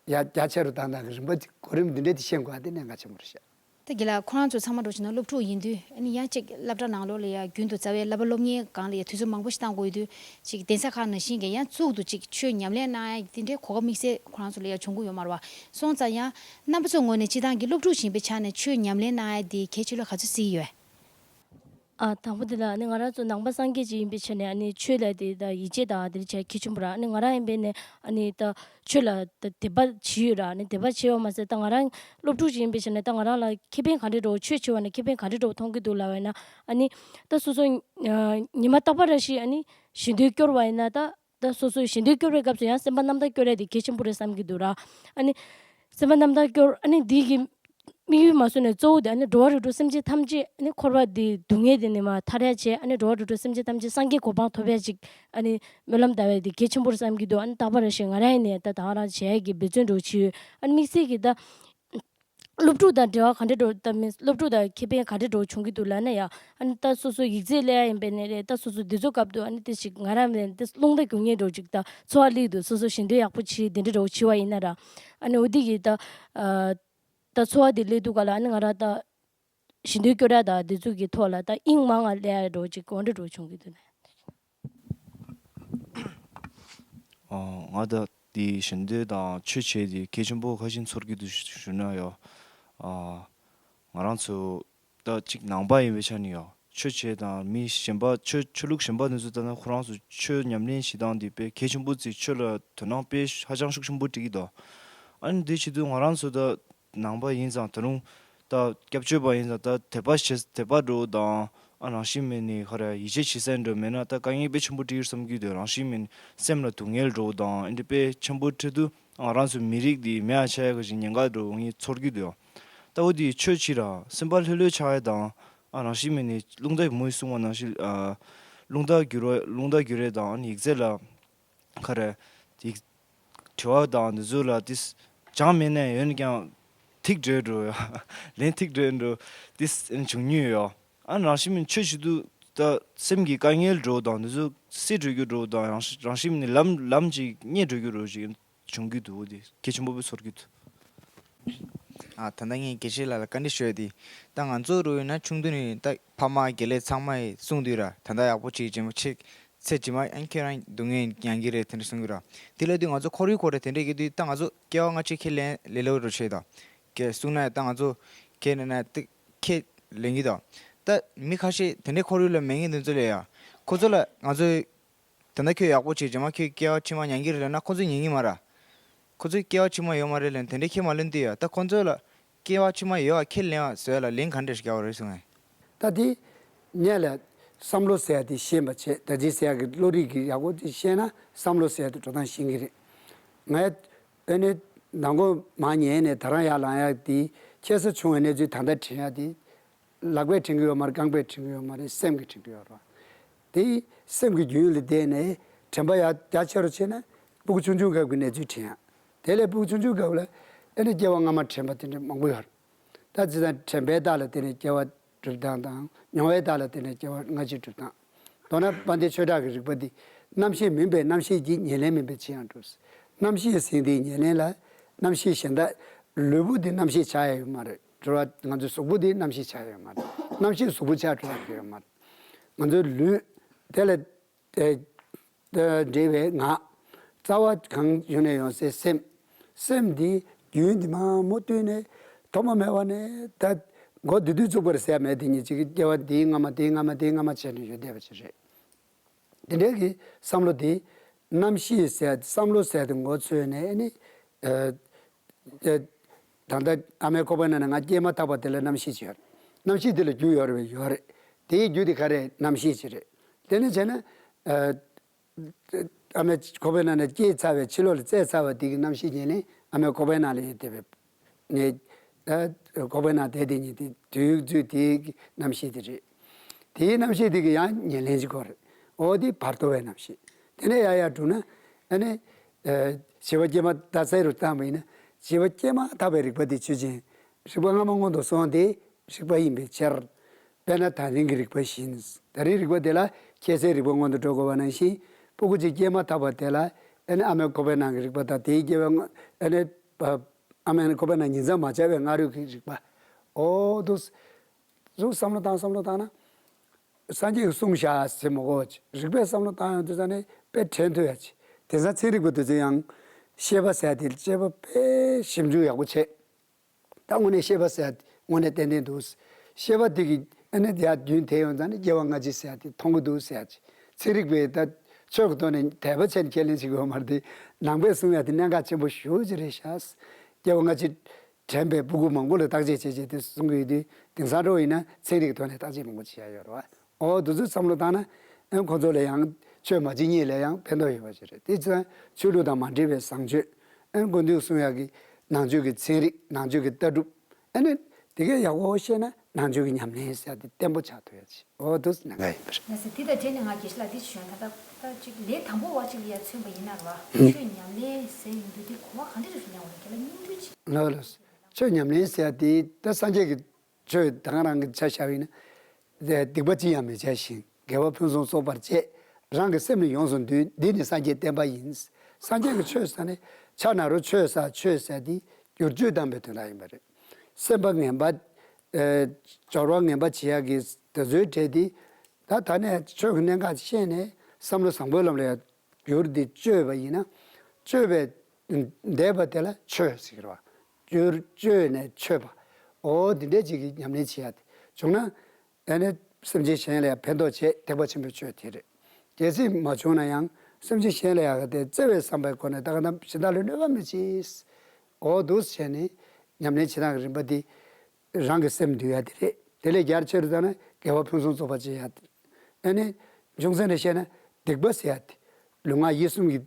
ཡ་རྒྱ་ཆེ་རུ་བཏང་བཏང་གི་རིམ་པ་དེ་གོ་རིམ་འདི་འདྲ་དེ་ཤེས་དགོས་ཡ་དེ་གནད་འགག་ཆེན་པོ་རེད་ཤག་ད་རྒན་ལགས་ཁོ་རང་ཚོ་ཚང་མ་འགྲོ་བྱས་ན་སློབ་ཕྲུག་ཡིན་དུས་ཨ་ནི་ཡང་གཅིག་སློབ་གྲྭ་ནང་ལོགས་ལ་ཡ་རྒྱུན་དུ་རྩ་བའི་བསླབ་པ་སློབ་གཉེར་སྒང་ལ་ཡ་དུས་ཚོད་མང་པོ་ཞིག་བཏང་དགོས་ཡོད་དུས་ཅིག་གདན་ས་ཁག་ནང་བཞིན་གྱི་ཡང་གཙུག་ཏུ་ཅིག་ཆོས་ཉམས་ལེན་གནང་ཡ་དེ་འདྲའི་གོ་སྐབས་དམིགས་བསལ་ཁོ་རང་ཚོ་ལ་ཡ་བྱུང་གི་ཡོད་མ་རེད་བ། སོང་ཙང་ཡང་རྣམ་པ་ཚོའི་ངོས་ནས་སྤྱིར་བཏང་གི་སློབ་ཕྲུག་ཡིན་པའི་ཆ་ནས་ཆོས་ཉམས་ལེན་གནང་ཡ་དེ་གལ་ཆེ་ལོས་ག་ཚོད་བརྩི་ཡི་ཡོད། ཨ། དང་པོ་དེ་ལ་ཨ་ནི་ང་རང་ཚོ་ནང་པ་སངས་རྒྱས་ཅིག་ཡིན་པའི་ཆ་ནས་ཨ་ནི་ཆོས་ལ་དེ་ད་ཡིད་ཆེས་དང་དེ་འདྲ་བྱས་གལ་ཆེན་པོ་ར། ཨ་ནི་ང་རང་ཡིན་པའི་ནས་ཨ་ནི་ད་ཆོས་ལ་ད་དད་པ་བྱེད་ཡོད་ར། ཨ་ནི་དད་པ་བྱེད་ཡོད་མ་ཟད་ད་ང་རང་སློབ་ཕྲུག་ཅིག་ཡིན་པའི་ཆ་ནས་ད་ང་རང་ལ་ཁེ་ཕན་ག་འདྲ་འགྲོ། ཆོས་བྱེད་པ་ནས་ཁེ་ཕན་ག་འདྲ་འགྲོ་མཐོང་གི་འདུག་ལབ་པ་ཡིན་ན། ཨ་ནི་ད་སོ་སོ་ཉི་མ་རྟག་པ་ར་ཞིག་ཨ་ནི་ཞི་འདོད་སྐྱོར་བ་ཡིན་ན་ད། ད་སོ་སོའི་ཞི་འདོད་སྐྱོར་བའི་སྐབས་སུ་ཡང་སེམས་པ་རྣམ་དག་སྐྱོར་ཡ་དེ་གལ་ཆེན་པོ་རེད་བསམ་གྱི་འདུག་ར། ཨ་ནི་སེམས་པ་རྣམ་དག་སྐྱོར། ཨ་ནི་འདི་གི་དམིགས་ཡུལ་མ་བཟོ་ནས་གཙོ་བོ་དེ་ཨ་ནི་འགྲོ་བ་རིགས་དྲུག་སེམས་ཅན་ཐམས་ཅད་ཨ་ནི་འཁོར་བ་འདི་སྡུག་བསྔལ་དེ་ནས་མར་ཐར་ཡ་བྱས། ཨ་ནི་འགྲོ་བ་རིགས་དྲུག་སེམས་ཅན་ཐམས་ཅད་སངས་རྒྱས་གོ་འཕང་ཐོབ་ཡ་ཅིག་ཨ་ནི་སྨོན་ལམ་བཏབ་ཡ་དེ་གལ་ཆེན་པོ་རེད་བསམ་གྱི་འདུག་ཨ་ནི་རྟག་པར་རེ་བཞིན་ང་རང་ཡིན་ནས་ད་ད་ག་རང་བྱེད་ཡ་གི་འབད་བརྩོན་འདྲ་བོ་བྱེད་ཡོད། ཨ་ནི་དམིགས་བསལ་གྱི་ད། སློབ་ཕྲུག་དང་འབྲེལ་བ་ག་འདྲ་འགྲོ། ད་མིན་སློབ་ཕྲུག་དང་ཁེ་ཕན་ག་འདྲ་འགྲོ་བྱུང་གི་འདུག་ལབ་ན་ཡ། ཨ་ནི་ད་སོ་སོ་ཡིག་ཚད་སླེབས་ཡ་ཡིན་པས་ནས་རེད། ད་སོ་སོ་འདི་ཚོ་སྐབས་དུ་ཨ་ནི་དེ་ཞིག་ང་རང་ལ་དེ་རླུང་རྟ་རྒྱུག་མཁན་འདྲ་ཅིག་ད་ཚོར་བ་སླེབས་འདུག་སོ་སོ་ཞི་འདོད་ཡག་པོ་བྱེད། དེ་འདྲ་འདྲ་བྱེད་པ་ཡིན་ན་ར། ཨ་ནི་འོ་དེ་གི་ད་ཨ་ད་ཚོར་བ་དེ་སླེབས་འདུག་ག་ལ། ཨ་ནི་ང་རང་ད་ཞི་འདོད་སྐྱོར་ཡ་ད་དེ་ཚོ་གི་ཐོག་ལ་ད་དབྱིངས་མང་ང་སླེབས་ཡ་འདྲ་ཅིག་ག་འདྲ་འགྲོ་བྱུང་གི་འདུག་ན། ཨ། ང་ད་དེ་ཞི་འདོད་དང་ཆོས་བྱེད་དེ་གལ་ཆེན་པོ་ཁ་ཤས་ཚོར་གྱི་འདུག་ཞུ་ན་ཡང་། ཨ། ང་རང་ཚོ་ ད་ཅིག་ནང་པ་ཡིན་པའི་ཆ་ནས་ཡོད། ཆོས་བྱེད་དང་མི་གཞན་པ་ཆོས་ཆོས་ལུགས་གཞན་པ་འདི་ཚོ་ལྟར་ན་ཁོ་རང་ཚོ་ཆོས་ཉམས་ལེན་བྱེད་སྟངས་འདི་དཔེ་གལ་ཆེན་པོ་བརྩི། ཆོས་ལ་དོ་སྣང་དཔེ་ཧ་ཅང་ཤུགས་ཆེན་པོ་སྤྲད་ཀྱི་འདུག་ཨ་ནི་འདི་བྱེད་དུས་ང་རང་ཚོ་ད་ནང་པ་ཡིན་ཙང་། ད་རུང་ད་སྐྱབས་བཅོལ་བ་ཡིན་ཙང་། ད་དད་པ་བྱེད་དད་པ་འདྲ་བོ་དང་། ཨ་རང་བཞིན་མེད་ནས་ག་རེ་ཡིད་ཆེས་བྱེད་ས་འདྲ་བོ་མེད་ན་ད་དཀའ་ངལ་དཔེ་ཆེན་པོ་འཕྲད་ཀྱི་རེད་བསམ་གྱི་འདུག་རང་བཞིན་མེད་ནས་སེམས་ལ་སྡུག་བསྔལ་འདྲ་བོ་དང་། ཨ་འདི་དཔེ་ཆེན་པོ་འཕྲད་དུས་ང་རང་ཚོའི་མི་རིགས་འདི་མེད་པ་ཆགས་ཡག་གི་ཉེན་ཁ་འདྲ་བོ་ངས་ཚོར་གྱི་འདུག་ད་འོ་དེ་ཆོས་བྱེད་ར་སེམས་པ་ལྷོད་ལྷོད་ཆགས་ཡ་དང་། ཨ་རང་བཞིན་མེད་ནས་རླུང་རྟ་མོས་གསུངས་པ་ནང་བཞིན། ཨ་རླུང་རྟ་བསྒྱུར་བ་རླུང་རྟ་བསྒྱུར་ཡ་དང་། ཨ་ནི་ཡིག་ཚད་ལ་ག་རེ་ཡིག་དྲི་བ་དང་འདི་ཚོ་ལ་ཏིས་སྦྱང་མེད་ན་ཡོད་ན་ཀྱང་ཐིག་འགྲོ་འགྲོ་ཡ། ལན་ཐིག་འགྲོ་འགྲོ་ཏིས་བྱུང་མྱོང་ཡོད། ཨ་རང་བཞིན་མེད་ཆོས་བྱེད་དུས་ད་སེམས་ཀྱི་དཀའ་ངལ་འགྲོ་དང་འདི་ཚོ་སེལ་འགྲོ་རྒྱུ་འགྲོ་དང་། རང་རང་བཞིན་མེད་ནས་ལམ་ལམ་ཅིག་རྙེད་འགྲོ་རྒྱུ་འགྲོ་ཅིག་བྱུང་གི་འདུག་དེ་གལ་ཆེན་པོ་དཔེ་ཚོར་གྱི་འདུག་ཨ་ད་ལྟ་ངས་དགེ་བཤེས་ལགས་ལ་བཀའ་འདྲི་ཞུ་ཡ་དེ། ད་ང་ཚོ་རུ་ཡིན་ན་ཆུང་དུས་ནས་ད་ཕ་མ་དགེ་ལས་ཚང་མས་གསུངས་དུས་ར། ད་ལྟ་ཡག་པོ་བྱེད་ཀྱི་མ་ཆེ་ཚེ་ཇི་མ་ཨན་ཁྱེད་རང་སྡུག་བསྔལ་མྱང་གི་རེད་དེ་འདྲ་གསུང་གི་ར། དེ་ལབ་དུས་ང་ཚོ་ཁོར་ཡུག་ཁོ་རེ་དེ་འདྲས་ཀྱི་དུས་ད་ང་ཚོ་སྐྱེ་བ་སྔ་ཕྱི་ཁས་ལེན་ལེ་ལོ་རུ་བྱེད་དང་། གལ་གསུངས་ན་ད་ང་ཚོ་ཁས་ལེན་ན་ཏིག་ཁས་ལེན་གྱི་དང་། ད་མི་ཁ་ཤས་དེ་འདྲའི་ཁོར་ཡུག་ལ་མེད་མཁན་དེ་ཚོ་ལས་ཡ། ཁོ་ཚོ་ལ་ང་ཚོས། ད་ལྟ་ཁྱོད་ཡག་པོ་བྱེད་རྗེས་མ་ཁྱོད་སྐྱེ་བ་ཕྱི་མ་མྱང་གི་རེད་ལབ་ན་ཁོ་ཚོས་ཉན་གི་མ་ར། ཁོ་ཚོས་སྐྱེ་བ་ཕྱི་མ་ཡོད་མ་རེད་ལབ་དེ་འདྲའི་ཁས་མ་ལེན་དུས་ཡ། ད་ཁོ་ཚོ་ལ་སྐྱེ་བ་ཕྱི་མ་ཡོད་པ་ཁས་ལེན་པ་བཟོས་ལ་ལན་ག་འདྲ་ཞིག་རྒྱག་པ་རེད་གསུང་ངས། ད་དེ་ངས་ལ་བསམ་བློ་ཟེར་ཡ་དེ་ཤེས་པ་བྱེད། ད་ཅི་ཟེར་ཡ་གི་བློ་རིག་གི་ཡག་པོ་དེ་ཤེས་ན་བསམ་བློ་ཟེར་ཡ་དེ་འགྲོ་སྟངས་ཤེས་གི་རེད། ང་ཨེ་ནི་ནང་གོ་མ་ཉན་ནས་ད་རང་ཡར་ལངས་ཡ་དེ་ཁྱད་མཚར་བྱུང་བའི་གནས་ཚུལ་ད་ལྟ་དྲན་ཡ་དེ། ལག་པས་དྲན་གྱི་ཡོད་མ་རེད། རྐང་པས་དྲན་གྱི་ཡོད་མ་རེད། སེམས་ཀྱིས་དྲན་གྱི་ཡོད་རེད། དེ་སེམས་ཀྱི་རྒྱུན་ལ་བསྡད་ནས་དྲན་པ་ཡར་རྒྱ་ཆེ་རུ་ཕྱིན་ན་སྤུ་གུ་ཆུང་ཆུང་སྐབས་ཀྱི་གནས་ཚུལ་དྲན་ཡ། དེ་ལས་སྤུ་གུ་ཆུང་ཆུང་སྐབས་ལ་ཨེ་ནི་སྐྱེ་བ་སྔ་མ་དྲན་པ་དེ་འདྲ་མང་པོ་ཡོད་རེད། ད་ཅི་ལྟར་དྲན་པའི་རྟགས་ལ་བརྟེན་ནས་སྐྱེ་བ་སྒྲུབ་སྟངས་དང་། མྱོང་བའི་རྟགས་ལ་བརྟེན་ནས་སྐྱེ་བ་སྔ་ཕྱི་སྒྲུབ་སྟངས། མདོར་ན་དཔལ་ལྡན་ཆོས་གྲགས་ཀྱི་རིག་པ་འདི་རྣམ་ཤེས་མིན་པའི་རྣམ་ཤེས་ཀྱི་ཉེར་ལེན་མིན་པའི་ཕྱིར་ཡང་འགྲུབ། རྣམ་ཤེས་ཟེར་དེའི་ཉེར་ལེན་ལ་རྣམ་ཤེས་གཞན་དག་ལུས་པོ་འདི་རྣམ་ཤེས་ཆགས་ཡ་ཡོད་མ་རེད། དྲི་བ། ང་ཚོའི་གཟུགས་པོ་འདི་རྣམ་ཤེས་ཆགས་ཡོད་མ་རེད། རྣམ་ཤེས་གཟུགས་པོ་ཆགས་འགྲོ་ཡ་ཡོད་མ་རེད། ང་ཚོའི་ལུས་དེ་ལ་ཨེ་ཨེ་འབྲེལ་བའི་ངག། རྩ་བ་གང་ཡོང་ནས་ཡོང་སའི་སེམས། སེམས་འདི་རྒྱུན་འདི་མ་མོ་བཏོན་ནས་ཐོག་མ་མེད་པ་ནས་ད་མགོ་བདུད་འདུལ་བཙུགས་པར་ཟད་མེད་དེ་ཉིད་ཅིག་གི་སྐྱེ་བ་འདིའི་སྔ་མ་དེའི་སྔ་མ་དེའི་སྔ་མ་བྱས་ནས་ཡོད་བསྡད་པ་ཅིག་རེད། དེ་འདྲའི་གི་བསམ་བློ་དེ་རྣམ་ཤེས་ཟེར་བསམ་བློ་ཟེར་དེ་མགོ་ཚོས་ནས་ཨེ་ནི་ཨེ། ད་ལྟ་ཨ་མའི་ཁོག་པའི་ནང་ནས་ང་སྐྱེས་མ་ཐག་པ་དེ་ལ་རྣམ་ཤེས་ཅིག་ཡོད་རེད། རྣམ་ཤེས་དེ་ལ་རྒྱུ་ཡོད་རེད་པས། ཡོད་རེད། དེའི་རྒྱུ་དེ་ག་རེ་རེད། རྣམ་ཤེས་ཅིག་རེད། དེ་ནས་བྱས་ན་ཨ་མའི་ཁོག་པའི་ནང་ནས་སྐྱེས་ཚར་བའི་ཕྱི་ལོགས་ལ་བཙས་ཚར་བ་དེ་གི་རྣམ་ཤེས་ཉིད་ནི་ཨ་མའི་ཁོག་པའི་ནང་ལ་ཡོད་བསྡད་པའི་ངས་ཨ་ཁོག་པའི་ནང་བསྡད་དེ་ཉིད་དེ་དུས་ཚོད་དེའི་གི་རྣམ་ཤེས་དེ་རེད། དེའི་རྣམ་ཤེས་དེ་གི་ཡང་ཉེར་ལེན་ཅིག་དགོས་རེད། འོ་དེ་བར་དོ་བའི་རྣམ་ཤེས། དེ་ནས་ཡར་ཡར་འགྲོ་ན་ཨ་ནི་ཨ་བྱིས་པ་སྐྱེས་མ་ད་ཚེ་རུ་བཏང་བ་ཡིན་ན་བྱིས་པ་སྐྱེས་མ་ཐག་པའི་རིག་པ་དེ་ཆོས་ཅན། རིག་པ་སྔ་མ་སྔོན་དུ་སོང་སྟེ་རིག་པ་ཡིན་པའི་ཕྱིར། དཔེར་ན་ད་རིང་གི་རིག་པ་བཞིན། ད་རིང་རིག་པ་དེ་ལ་ཁྱད་གསད་རིག་པ་སྔོན་དུ་འགྲོ་དགོས་པ་ནང་བཞིན། སྤུ་གུ་གཅིག་སྐྱེས་མ་ཐག་པ་དེ་ལ་ཨ་ནི་ཨ་མའི་ཁོག་པའི་ནང་གི་རིག་པ་དང་དེའི་སྐྱེ་བའི་སྔ་ཨ་ནི་ཨ་མའི་ཁོག་པའི་ནང་ཉིང་མཚམས་མ་སྦྱར་བའི་སྔ་རོལ་གྱི་རིག་པ། འོ་དུ་གཟུགས་བསམ་བློ་བཏང་བསམ་བློ་བཏང་ན། སངས་རྒྱས་ཀྱིས་གསུངས་བཞག་ཟེར་མ་དགོས་པ་ཅིག་རིག་པས་བསམ་བློ་བཏང་ཡོང་དུས་ཙང་ནས་དཔེ་དྲན་ཐུབ་ཡ་ཅིག་དེང་སང་ཚན་རིག་པ་དེ་ཚོ་ཡང་ཤེས་པ་ཟེར་དེ་དཔྱད་པ་དཔེ་ཞིབ་འཇུག་ཡག་པོ་བྱས། ད་དངོས་གནས་ཤེས་པ་ཟེར་ཡ་དེ་དངོས་གནས་ཏན་ཏན་འདུག་ཤེས་པ་དེ་གི་ཨ་ནི་དེ་ཡར་རྒྱུན་དེད་ཡོང་ཙང་ནས་སྐྱེ་བ་སྔ་ཕྱི་ཟེར་ཡ་དེ་མཐོང་གི་འདུག་ཟེར་ཡ་ཅིག་ཚན་རིག་པས་ད་ཆོས་ཀྱི་ཐོག་ནས་དད་པ་བྱས་ནས་ཁས་ལེན་བྱེད་དགོས་པ་མ་རེད་དེ། ནང་པས་གསུང་ཡ་དེ་གནད་འགག་ཆེན་པོ་ཞེ་པོ་ཅིག་རེད་ཤག་སྐྱེ་བ་སྔ་ཕྱི་དྲན་པའི་སྤུ་གུ་མང་པོ་ལ་བརྟག་དཔྱད་བྱས་བྱས་དེ་གསུང་གི་ཡོད་དུས། དེང་སང་འདྲ་བོ་ཡིན་ན་ཚན་རིག་གི་ཐོག་ནས་བརྟག་དཔྱད་མང་པོ་བྱེད་ཡ་ཡོད་རེད་བ། འོ་དེ་ཚོ་བསམ་བློ་བཏང་ན་ཨ་ཁོ་ཚོ་ལ་ཡང་ཆོས་མ་བྱེད་གཉིས་ལ་ཡང་ཕན་ཐོགས་ཡོད་པ་ཞིག་རེད། དེ་ཚོ་ཆོས་ལུགས་དང་མ་འབྲེལ་བའི་བཟང་སྤྱོད། ཨ་དགེ་འདུན་གསུང་ཡག་གི་ནང་ཆོས་ཀྱི་ཚན་རིག་ནང་ཆོས་ཀྱི་ལྟ་གྲུབ། ཨ་ནི་དེ་གས་ཡག་པོ་ཤེས་ན་ནང་ཆོས་ཀྱི་ཉམས་ལེན་ཟེར་ཡ་དེ་བརྟན་པོ་ཆགས་ཐུབ་ཡ་ཅིག་འོ་དེ་ཚོ་གནད་འགག་ཡིན་པ་རེད། ལགས་སོ། དེ་དང་འབྲེལ་ནས་ང་དགེ་བཤེས་ལགས་འདི་ཞུ་ཡ། ད་ལྟ་ད་ཅིག་ལན་དང་པོ་བ་ཅིག་ལ་ཡ་མཚོན་པ་ཡིན་ན་རེད་བ། ཆོས་ཉམས་ལེན་ཟེར་ཡོང་དུས་དེ་གོ་བ་ག་འདྲ་རེ་ཞིག་ཉར་དགོས་རེད། དེ་ལ་སྙིང་བསྡུས་ཅིག་ལགས་ལགས། ཆོས་ཉམས་ལེན་ཟེར་ཡ་དེ་ད་སངས་རྒྱས་ཀྱི་ཆོས་ད་ག་རང་གི་ཆ་བཞག་པ་ཡིན་ན། སྡིག་པ་ཅི་ཡང་མི་བྱ་ཞིང་། དགེ་བ་ཕུན་སུམ་ཚོགས་པར་སྤྱད། རང་གི་སེམས་ནི་ཡོངས་སུ་འདུལ། འདི་ནི་སངས་རྒྱས་བསྟན་པ་ཡིན། སངས་རྒྱས་ཀྱི་ཆོས་ཟེར་ནས་ཕྱག་ན་རུ་ཆོས་ཟེར་ཆོས་ཟེར་དེ་བསྒྱུར་བཅོས་བཏང་པའི་དོན་དག་ཡིན་པ་རེད། སེམས་པ་ངན་པ། ཨེ། སྦྱོར་བ་ངན་པ་བྱེད་ཡག་གི་དེ་ཚོའི་གྲས་དེ། ད་ད་ནས་ཆོས་ཀྱི་གནད་འགག་ཤེས་ནས་བསམ་བློ་བཟང་པོའི་ལམ་ལ་ཡ། བསྒྱུར་ཏེ་བཅོས་པ་ཡིན་ན། བཅོས་པའི་འདས་པ་དེ་ལ་ཆོས་ཟེར་གྱི་རེད་བ། བསྒྱུར་བཅོས་ནས་ཆོས་པ། འོ་འདི་འདྲས་ཅིག་གི་ཉམས་ལེན་བྱེད་ཡ་དེ། བྱུང་ན་ཨ་ནི་སེམས་ཅན་གཞན་ལ་ཡང་ཕན་ཐོགས་བྱེད་ཐེག་པ་ཆེན་པོའི་ཆོས་དེ་རེད། གལ་སྲིད་མ་བྱུང་ན་ཡང་སེམས་ཅན་གཞན་ལ་ཡང་དེ་བརྩེ་བའི་བསམ་པའི་སྒོ་ནས་ད་ག་ནམ་གཞན་དག་ལ་གནོད་པ་མི་བྱེད། འོ་འདུག་བྱས་ནས་ཉམས་ལེན་བྱེད་སྟངས་ཀྱི་རིམ་པ་འདི་རང་གི་སེམས་འདུལ་ཡ་དེ་རེད། དེ་ལས་རྒྱ་ཆེ་རུ་བཏང་ན་དགེ་བ་ཕུན་སུམ་ཚོགས་པ་བྱེད་ཡ་དེ་རེད། ཨ་ནི་འབྱུང་ཚན་ནས་བཤད་ན་སྡིག་པ་ཟེར་ཡ་དེ་ལུས་ངག་ཡིད་གསུམ་གྱི་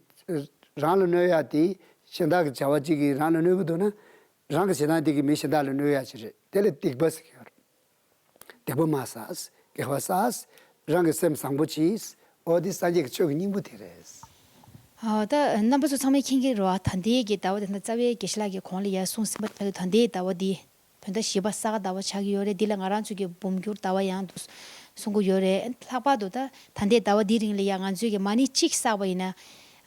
རང་ལ་གནོད་ཡ་དེ་གཞན་དག་གི་བྱ་བ་གཅིག་གིས་རང་ལ་གནོད་ཀྱི་འདུག་ན། རང་གི་བྱེད་སྟངས་དེ་གིས་མི་གཞན་དག་ལ་གནོད་ཡ་ཅིག་རེད། དེ་ལ་སྡིག་པ་ཟེར་གྱི་ཡོད་རེད། སྡིག་པ་མ་བསགས། དགེ་བ་བསགས། རང་གི་སེམས་བཟང་པོ་གྱིས། འོ་དེ་སངས་རྒྱས་ཀྱི་ཆོས་ཀྱི་སྙིང་པོ་དེ་རེད། ཨ། ད་རྣམ་པ་ཚོ་ཚང་མས་མཁྱེན་གྱི་རེད་བ། ད་ལྟའི་གི་ཟླ་བ་དེ་ན་རྩ་བའི་དགེ་བཤེས་ལགས་ཀྱིས་གོང་ལ་ཡར་གསུངས་ཟིན་པ་ལྟར་དུ་ད་ལྟའི་ཟླ་བ་འདི་བོད་ཟླ་བཞི་པ་ས་ག་ཟླ་བ་ཆགས་ཀྱི་ཡོད་རེད། འདི་ལ་ང་རང་ཚོ་གི་འབུམ་འགྱུར་ཟླ་བ་ཡང་འདུག་གསུང་གི་ཡོད་རེད། ལྷག་པར་དུ་ད་ད་ལྟའི་ཟླ་བ་འདིའི་རིང་ལ་ཡང་ང་ཚོས་ཀྱི་མ་ཎི་གཅིག་བསགས་པ་ཡིན་ན།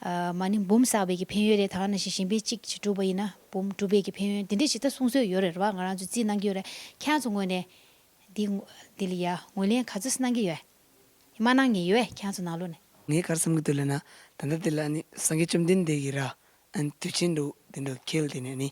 ཨ། མ་ཎི་འབུམ་བསགས་པའི་གི་ཕན་ཡོན་རེད། ད་ག་ནང་བཞིན་གཞན་པའི་གཅིག་བྱས་བསྒྲུབས་པ་ཡིན་ན་འབུམ་འགྲུབ་པའི་གི་ཕན་ཡོན་དེ་འདྲས་ཞིག་ད་གསུང་སྲོལ་ཡོད་རེད་བ། ང་རང་ཚོས་རྩིས་གནང་གི་ཡོད་རེད། ཁྱེད་རང་ཚོ་ངོས་ནས་འདི་འདི་ལ་ཡ་ངོས་ལེན་ག་ཚོད་གནང་གི་ཡོད། མ་གནང་མཁན་ཡོད་ཁྱེད་རང་ཚོ་ནང་ལོགས་ནས། ངས་ག་རེ་བསམ་གྱི་འདུག་ལབ་ན། ད་ལྟ་འདི་ལ་ནི་སངས་རྒྱས་བཅོམ་ལྡན་འདས་ཀྱིས་ར་ཨ་ནི་དུས་ཆེན་འདྲ་འདི་འདྲ་འཁེལ་དེ་ནས་ནི་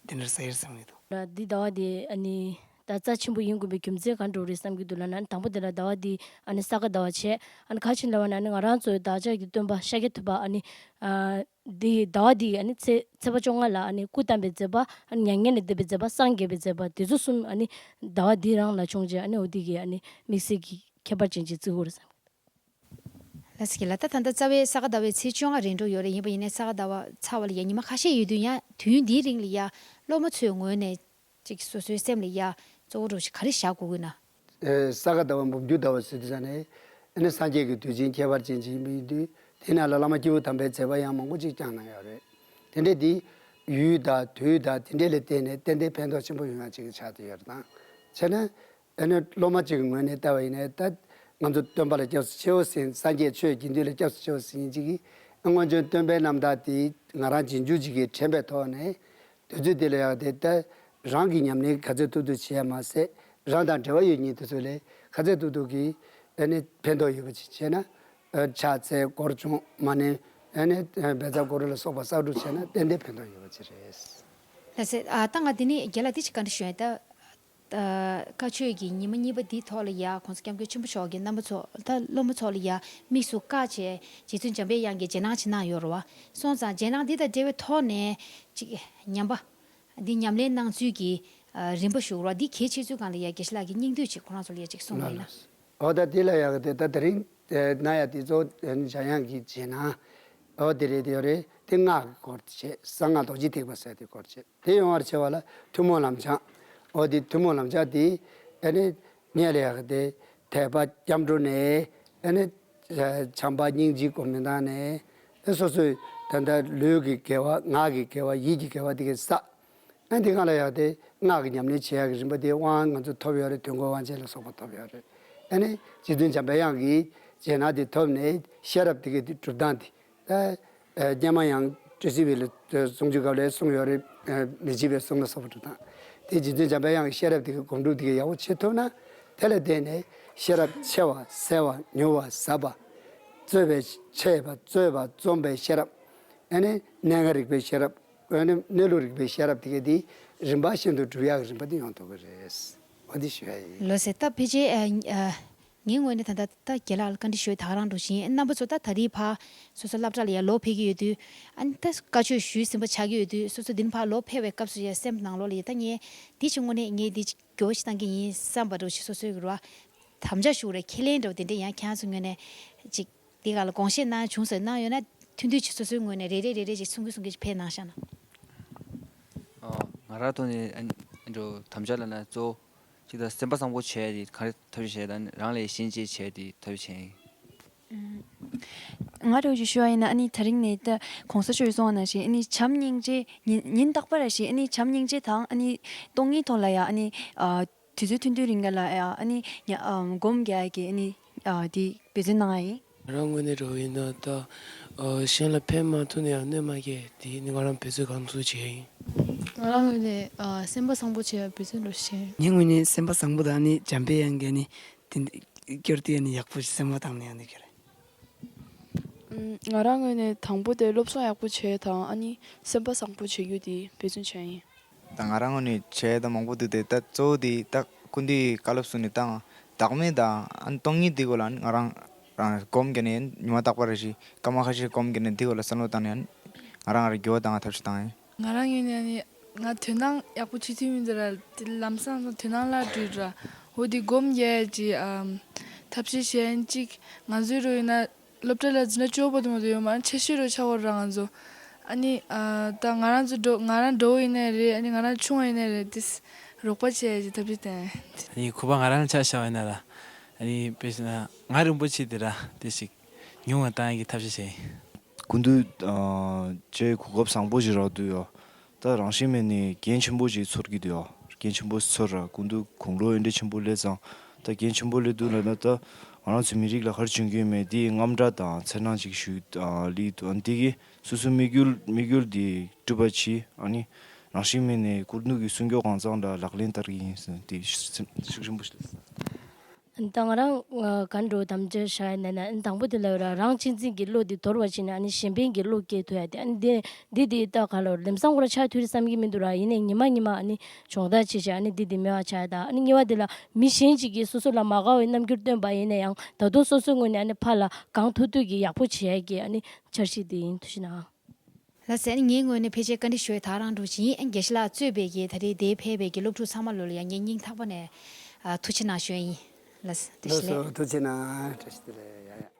འདི་འདྲ་ཟེར་བསམ་གྱི་འདུག། ལ་འདི་ཟླ་བ་འདི་ཨ་ནི་ད་རྩ་ཆེན་པོ་ཡིན་དགོས་པའི་རྒྱུ་མཚན་ག་འདྲ་རེད་བསམ་གྱི་འདུག་ལབ་ན། དང་པོ་འདི་ལ་ཟླ་བ་འདི་ཨ་ནི་ས་ག་ཟླ་བ་བྱས། ཨ་ནི་ག་ཅི་ལབ་ན་ཨ་ནི་ང་རང་ཚོའི་བདག་ཅག་གི་སྟོན་པ་ཤཱཀྱ་ཐུབ་པ་ཨ་ནི་ཨ་འདི་ཟླ་བ་འདི་ཨ་ནི་ཚེས་ཚེས་པ་བཅོ་ལྔ་ལ་ཨ་ནི་སྐུ་བལྟམས་པའི་མཛད་པ། ཨ་ནི་མྱ་ངན་ལས་འདས་པའི་མཛད་པ། སངས་རྒྱས་པའི་མཛད་པ། འདི་ཚོ་གསུམ་ཨ་ནི་ཟླ་བ་འདི་རང་ལ་བྱུང་རྗེས་ཨ་ནི་འོ་འདི་གི་ཨ་ནི་དམིགས་བསལ་གྱི་ཁྱད་པར་ཅན་གྱི་བརྩི་དགོས་རེད་བསམ། ལགས་སོ། ལགས། ད་ད་ལྟ་རྩ་བའི་ས་ག་ཟླ་བའི་ཚེས་བཅོ་ལྔ་རེད་འགྲོ་ཡོད་རེད། ཡིན་པ་ཡིན་ནའི་ས་ག་ཟླ་བ་ཚར་བ་ལ་ཡང་ཉི་མ་ཁ་ཤས་ཡོད་དུས་ཡང་དུས་ཡུན་འདིའི་རིང་ལ་ཡང་སློབ་མ་ཚོའི་ངོས་ནས་ཅིག་སོ་སོའི་སེམས་ལ་ཡང་གཙོ་བོ་འདྲ་ཞིག་ག་རེ་བཞག་དགོས་ཀྱི་ན། ཨེ། ས་ག་ཟླ་བ་འབུམ་འགྱུར་ཟླ་བ་ཟེར་དུས་ཙ་ནས་ཨ་ནི་སངས་རྒྱས་ཀྱི་དུས་ཆེན་ཁྱད་པར་ཅན་ཅིག་ཡིན་པ་ཡིན་དུས། དེ་ནང་ལ་བླ་མ་སྐྱེས་བུ་དམ་པའི་མཛད་པ་ཡང་མང་པོ་ཅིག་བསྐྱངས་གནང་ཡོད་རེད། དེ་འདྲས་དེ་ཡུལ་དང་དུས་དང་དེ་འདྲས་ལ་བརྟེན་ནས་ཏན་ཏན་ཕན་ཐོགས་ཆེན་པོ་ཡོང་ཡག་ཅིག་ཆགས་བསྡད་ཡོད་རེད། ད་བྱས་ན། ཨ་ནི་སློབ་མ་གཅིག་གི་ངོས་ནས་བལྟས་པ་ཡིན་ན། ད་ང་ཚོ་སྟོན་པ་ལ་སྐྱབས་སུ་མཆིའོ་ཟེར། སངས་རྒྱས་ཆོས་དགེ་འདུན་ལ་སྐྱབས་སུ་མཆིའོ་ཟེར་མཁན་ཅིག་གིས་སྔོན་བྱོན་སྟོན་པའི་རྣམ་ཐར་དེ་ང་རང་རྗེས་འཇུག་ཅིག་གིས་དྲན་པའི་ཐོག་ནས། དུས་ཚོད་དེ་ལ་ཡང་དེ་ལྟར་རང་གི་ཉམས་ལེན་ག་ཚོད་ཐུབ་ཐུབ་བྱེད་ཡ་མ་ཟད། རང་དང་འབྲེལ་བ་ཡོད་མཁན་དེ་ཚོ་ལ་ག་ཚོད་ཐུབ་ཐུབ་ཀྱིས་ཨ་ནི་ཕན་ཐོགས་ཡོད་པ་ཅིག་བྱས་ན། ཨ། ཕྱག་འཚལ་སྐོར་སྦྱོང་མ་ཎི་ཨ་ནི་བཛྲ་གུ་རུ་ལ་སོགས་པ་གསར་སྒྲུབ་བྱས་ན་ཏན་ཏན་ཕན་ཐོགས་ཡོད་པ་ཅིག་རེད། ལགས་སེ། ཨ། ད་ང་འདི་ནས་རྒན་ལགས་འདི་ཅིག་བཀའ་འདྲི་ཞུ་ཡ་ཡིན། ད། ད་བཀའ་ཆོས་ཀྱི་ཉི་མ་གཉིས་པ་འདིའི་ཐོག་ལ་ཡ་༸གོང་ས་༸སྐྱབས་མགོན་ཆེན་པོ་མཆོག་གིས་རྣམ་པ་ཚོ། ད་སློབ་མ་ཚོ་ལ་ཡ་དམིགས་སུ་བཀར་བྱས་རྗེ་བཙུན་འཇམ་དཔལ་དབྱངས་ཀྱི་རྗེས་གནང་ཅིག་གནང་ཡོད་རེད་བ། སོང་ཙང་རྗེས་གནང་འདི་དང་འབྲེལ་བའི་ཐོག་ནས་ཅིག་ཉམས་པ། འདི་ཉམས་ལེན་གནང་ཚུལ་གྱི་ཨ་རིམ་པ་ཞུ་རོགས། འདི་གལ་ཆེ་ཚུལ་སྒང་ལ་ཡ་དགེ་བཤེས་ལགས་ཀྱི་སྙིང་བསྡུས་ཅིག་ཁོ་རང་ཚོ་ལ་ཡ་ཅིག་གསུངས་པ་ཡིན་ན། ཨོ། ད་དེ་ལ་ཡག་གི་དེ་ད་དེ་རིང་ན་ཡ་དེ་ཚོ་འཇམ་དབྱངས་ཀྱི་རྗེས་གནང་། ཨོ། དེ་རེད། དེ་ཡོད་རེད། དེ་སྔགས་ཀྱི་སྐོར་དེ་བྱས། གསང་སྔགས་རྡོ་རྗེ་ཐེག་པ་ཟེར་དེ་སྐོར་བྱས། དེ་ཡོང་བར་བྱེད་པ་ལ་ཐུན་མོང་ལམ་སྦྱང་། ཨོ། དེ་ཐུན་མོང་ལམ་སྦྱང་དེ་ཨ་ནི་ངས་ལ་ཡག་གི་དེ་དད་པ་སྐྱབས་འགྲོ་ནས། ཨ་ནི་བྱམས་པ་སྙིང་རྗེ་གོ་མིན་ཏང་ནས། ཨེ། སོ་སོའི་ད་ལྟ་ལུས་ཀྱི་དགེ་བ། ངག་གི་དགེ་བ། ཡིད་ཀྱི་དགེ་བ་དེ་གའི་བསགས། ཨ་ནི་དེ་སྒང་ལ་ཡག་དེ་སྔགས་ཀྱི་ཉམས་ལེན་བྱེད་ཡག་གི་རིམ་པ་དེ་དབང་ང་ཚོ་ཐོབ་ཡོད་རེད། དོན་གོ་དབང་ཆེན་ལ་སོགས་པ་ཐོབ་ཡོད་རེད། ཨ་ནི་རྗེ་བཙུན་འཇམ་དཔལ་དབྱངས་ཀྱི་རྗེས་གནང་དེ་ཐོབ་ནས་ཤེས་རབ་དེ་གའི་དེ་སྒྲུབ་སྟངས་དེ། ད་ཨ་སྔོན་མ་ཡང་སྤྲོས་བྲལ་བའི་ལ་གསུང་ཆོས་སྐབས་ལ་གསུངས་ཡོད་རེད། ཨ་མི་བརྗེད་པའི་གསུང་ལ་སོགས་པ་སྒྲུབ་སྟངས་དེ། རྗེ་བཙུན་འཇམ་དཔལ་དབྱངས་ཀྱི་ཤེས་རབ་དེ་གའི་སྒོམ་སྒྲུབ་དེ་གའི་ཡག་པོ་བྱེད་ཐུབ་ན། དེ་ལ་བརྟེན་ནས་ཤེས་རབ་ཆེ་བ་གསལ་བ་མྱུར་བ་ཟབ་པ། རྩོད་པའི་ཆད་པ་རྩོད་པ་རྩོམ་པའི་ཤེས་རབ། ཨ་ནི་གནད་འགག་རིག་པའི་ཤེས་རབ། ཨ་ནི་གནས་ལུགས་རིག་པའི་ཤེས་རབ་དེ་གའི་དེ་རིམ་པ་བཞིན་དུ་སྒྲུབ་ཡག་གི་རིམ་པ་དེ་ཡོང་ཐུབ་ཀྱི་རེད། འོ་དེ་ཞུ་ཡ་ཡིན། ལགས་སེ། ད་ཕལ་ཆེར་ཨ་ཨ་ངའི་ངོས་ནས་ད་ལྟ་ད་རྒན་ལགས་ལ་བཀའ་འདྲི་ཞུ་ཡ་ད་ག་རང་འགྲོ་བཞིན། རྣམ་པ་ཚོ་ད་ད་རེས་ཕར་སོ་སོ་སློབ་གྲྭ་ལ་ཡ་ལོག་ཕེབས་ཀྱི་ཡོད་དུས། ཨ་ནི་ད་བཀའ་ཆོས་ཞུས་ཟིན་པ་ཆགས་ཀྱི་ཡོད་དུས། སོ་སོ་འདི་ནས་ཕར་ལོག་ཕེབས་པའི་སྐབས་སུ་ཡ་སེམས་ནང་ལོགས་ལ་ཡ་ད་ངས་འདི་ཅིག་དངོས་གནས་ངས་འདི་ཅིག་འགྱུར་བ་ཞིག་བཏང་གི་ཡིན་བསམ་པ་འདྲ་བོ་ཞིག་སོ་སོའི་གི་རེད་བ། དམ་བཅའ་ཞུ་རེད། ཁས་ལེན་འདྲ་བོ་དེ་འདྲས་ཡང་ཁྱེད་རང་ཚོའི་ངོས་ནས་ཅིག་དེ་ག་ལ་དགོངས་བཞེས་གནང་བྱུང་ཟེར་གནང་ཡོད་ན། ཐུང་ཐུང་ཅིག་སོ་སོའི་ངོས་ནས་རེ་རེ་རེ་རེ་ཅིག་གསུང་གི་གསུང་གི་ཅིག་ཕེབས་གནང་ཤག་ན། ཨ། ང་རང་ཐོག་ནས་ཨ་ནི་འགྲོ་དམ་བཅའ་ལབ་ན་གཙོ་བོ་གཅིག་ད་སེམས་པ་བཟང་པོ་བྱས་ཏེ་ག་རེ་ཐབས་ཤེས་བྱས་དང་། རང་ལས་གཞན་གཅེས་བྱས་ཏེ་ཐབས་ཤེས་བྱས་ཡིན། ང་རང་གིས་ཞུ་བ་ཡིན་ན། ཨ་ནི་ད་རིང་ནས་ད་གོང་ས་མཆོག་གིས་གསུངས་པ་ནང་བཞིན། ཨ་ནི་བྱམས་སྙིང་རྗེ། ཉིན་ཉིན་རྟག་པར་བཞིན་ཨ་ནི་བྱམས་སྙིང་རྗེ་དང་ཨ་ནི་སྟོང་ཉིད་ཐོག་ལ་ཡ་ཨ་ནི་ཨ་དུས་ཚོད་ཐུང་ཐུང་རིང་ག་ལ་ཡ་ཨ་ནི་ཉ་ཨ་སྒོམ་རྒྱག་གི་ཨ་ནི་ཨ་དེ་འབད་བརྩོན་གནང་ཡ་ཡིན། ང་རང་ངོས་ནས་འགྲོ་ཡིན་ན་ད་ཨ་གཞན་ལ་ཕན་མ་ཐོགས་ན་ཡང་གནོད་མ་སྐྱེལ། དེ་ནི་ང་རང་འབད་བརྩོན་གང་ཐུབ་བྱས་ཡིན། ང་རང་ངོས་ནས་ཨ་སེམས་པ་བཟང་པོ་བྱེད་པའི་འབད་བརྩོན་འགྲོ་བྱས་ཡིན། ངའི་ངོས་ནས་སེམས་པ་བཟང་པོ་དང་ནི་འཇམ་པའི་དབྱངས་ཀྱིས་ནི་དེ་སྐྱོར་དུས་ནི་ཡག་པོ་ཞིག་སེམས་པ་བཏང་ནས་ཡང་ནི་སྐྱོར། ང་རང་ངོས་ནས་དང་པོ་དེ་སློབ་སྦྱོང་ཡག་པོ་བྱས་དང་། ཨ་ནི་སེམས་པ་བཟང་པོ་བྱེད་རྒྱུ་དེ་འབད་བརྩོན་བྱས་ཡིན། ད་ང་རང་ངོས་ནས་བྱས་ད་མང་པོ་འདུག་སྟེ། ད་གཙོ་བོ་དེ་ད་ སྐུ་མདུན་གྱིས་བཀའ་སློབ་གསུངས་ནས་ད་ང་བདག་མེད་དང་ཨ་ནི་སྟོང་ཉིད་འདི་སྐོར་ལ་ཨ་ནི་ང་རང་རང་སྒོམ་གྱི་ནས་ཉི་མ་རྟག་པར་རེ་ཞིག་སྐར་མ་ཁ་ཤས་སྒོམ་གྱི་ནས་འདི་སྐོར་ལ་བསམ་བློ་བཏང་ནས་ཨ་ནི་ང་རང་ང་རང་འགྱུར་བ་བཏང་བ་ཐབས་ཤེས་བཏང་ཡིན། ང་རང་ངོས་ནས་ཨ་ནི་ང་དོ་སྣང་ཡག་པོ་བྱེད་ཐུབ་མི་འདུག་ར། དེ་ལམ་སང་དོ་སྣང་བརླག་འགྲོ་ར། འོ་དེ་སྒོམ་རྒྱག་ཡ་ཅིག་ཨམ་ཐབས་ཤེས་བྱས་ཡིན་ཅིག་ང་ཚོའི་རུ་ཡིན་ན། སློབ་གྲྭ་ལ་འཛིན་གྲྭ་བཅུ་པ་དུ་མ་དུ་ཡོད་མ་ཆེ་ཤོས་རུ་ཆགས་ཡོད་ར་ང་ཚོ། ཨ་ནི་ཨ་ད་ང་རང་ཚོ་འགྲོ་ང་རང་འགྲོ་ཡིན་ནའི་རེད། ཨ་ནི་ང་རང་ཆུང་བ་ཡིན་ནའི་རེད། དེ་རོགས་པ་བྱས་ཀྱི་ཐབས་ཤེས་བསྟན། ཨ་ནི་ཁུ་པ་ང་རང་ཆ་བཞག་ཡིན་ན་ར། ཨ་ནི་དཔེ་བྱས་ན་ང་རིན་པོ་ཆེ་དེ་ར་དེ་ཞིག་ཉུང་བ་བཏང་ཡག་གི་ཐབས་ཤེས་བྱས་ཡིན། སྐུ་མདུན་ཨ་ཅེ་གོ་སྐབས་བཟང་པོ་ཞིག་རག་འདུག་ཡོ། ད་རང་བཞིན་མེད་ནས་འགན་ཆེན་པོ་ཞིག་ཚོར་གྱི་འདུག་ཡོ། འགན་ཆེན་པོ་ཚོར་ར། སྐུ་མདུན་དགུང་ལོ་འདི་འདྲ་ཆེན་པོ་སླེབས་ཙང་ད་འགན་ཆེན་པོ་སླེབས་འདུག་ལབ་ན། ད་ང་རང་ཚོའི་མི་རིགས་ལ་ག་རེ་བྱུང་གི་ཡོད་མེད་འདི་དངངས་སྐྲག་དང་འཚེར་སྣང་ཅིག་ཞུ་ཨ་ལི་འདུག་འདི་གིས་སོ་སོའི་དམིགས་ཡུལ་དམིགས་ཡུལ་འདི་འགྲུབ་པ་ཆེད་ཨ་ནི་རང་བཞིན་མེད་ནས་སྐུ་མདུན་གྱི་གསུང་སྐྱོང་གང་ཚང་ལ་ལག་ལེན་བསྟར་གྱི་ཡིན་ཟེར་འདི་ཤུགས་ཆེན་པོ་ཞིག་སླེབས། ད་ང་རང་ཨ་ག་འགྲོ་དམ་བཅའ་བཞག་ཡ་ན་ན་དང་པོ་དེ་ལ་ར་རང་གཅེས་འཛིན་གྱི་བློ་དེ་དོར་བ་བྱས་ནས་ཨ་ནི་གཞན་ཕན་གྱི་བློ་སྐྱེ་ཐུབ་ཡ་དེ། ཨ་ནི་དེ་འདི་དེ་ད་ག་ལོར་ལམ་སང་ཁོ་ར་ཆགས་ཐུབ་རེད་བསམ་གྱི་མི་འདུག་ར། ཡིན་ནའི་ཉི་མ་ཉི་མ་ཨ་ནི་སྦྱོང་བརྡར་བྱེད་བྱས་ཨ་ནི་འདི་དེ་མེད་པ་ཆགས་ཡ། ད་ཨ་ནི་གཉིས་པ་དེ་ལ་མི་གཞན་ཅིག་གིས་སོ་སོ་ལ་མ་དགའ་བའི་རྣམ་འགྱུར་སྟོན་པ་ཡིན་ན་ཡང་ད་དུང་སོ་སོའི་ངོས་ནས་ཨ་ནི་ཕར་ལ་གང་ཐུབ་ཐུབ་ཀྱིས་ཡག་པོ་བྱེད་ཡ་གི་ཨ་ནི་འཆར་གཞི་དེ་ཡིན། ཐུགས་རྗེ་གནང་། ལགས་སོ། ཨ་ནི་ངའི་ངོས་ནས་ཕལ་ཆེར་བཀའ་འདྲི་ཞུ་ཡ་ད་རང་འགྲོ་བཞིན་ཡིན། ཨ་ནི་དགེ་བཤེས་ལགས་གཙོས་པའི་གི་ད་རེས་འདིར་ཕེབས་པའི་གི་སློབ་ཕྲུག་ཚང་མ་ལོ་ལ་ཡང་ངས་སྙིང་ཐག་པ་ནས་ཨ་ཐུགས་རྗེ་གནང་ཞུ་ཡ་ཡིན། ལགས་སོ། བཀྲ་ཤིས་བདེ་ལེགས། ལགས་སོ། ཐུགས་རྗེ་གནང་། བཀྲ་ཤིས་བདེ་ལེགས། ཡ་ཡ།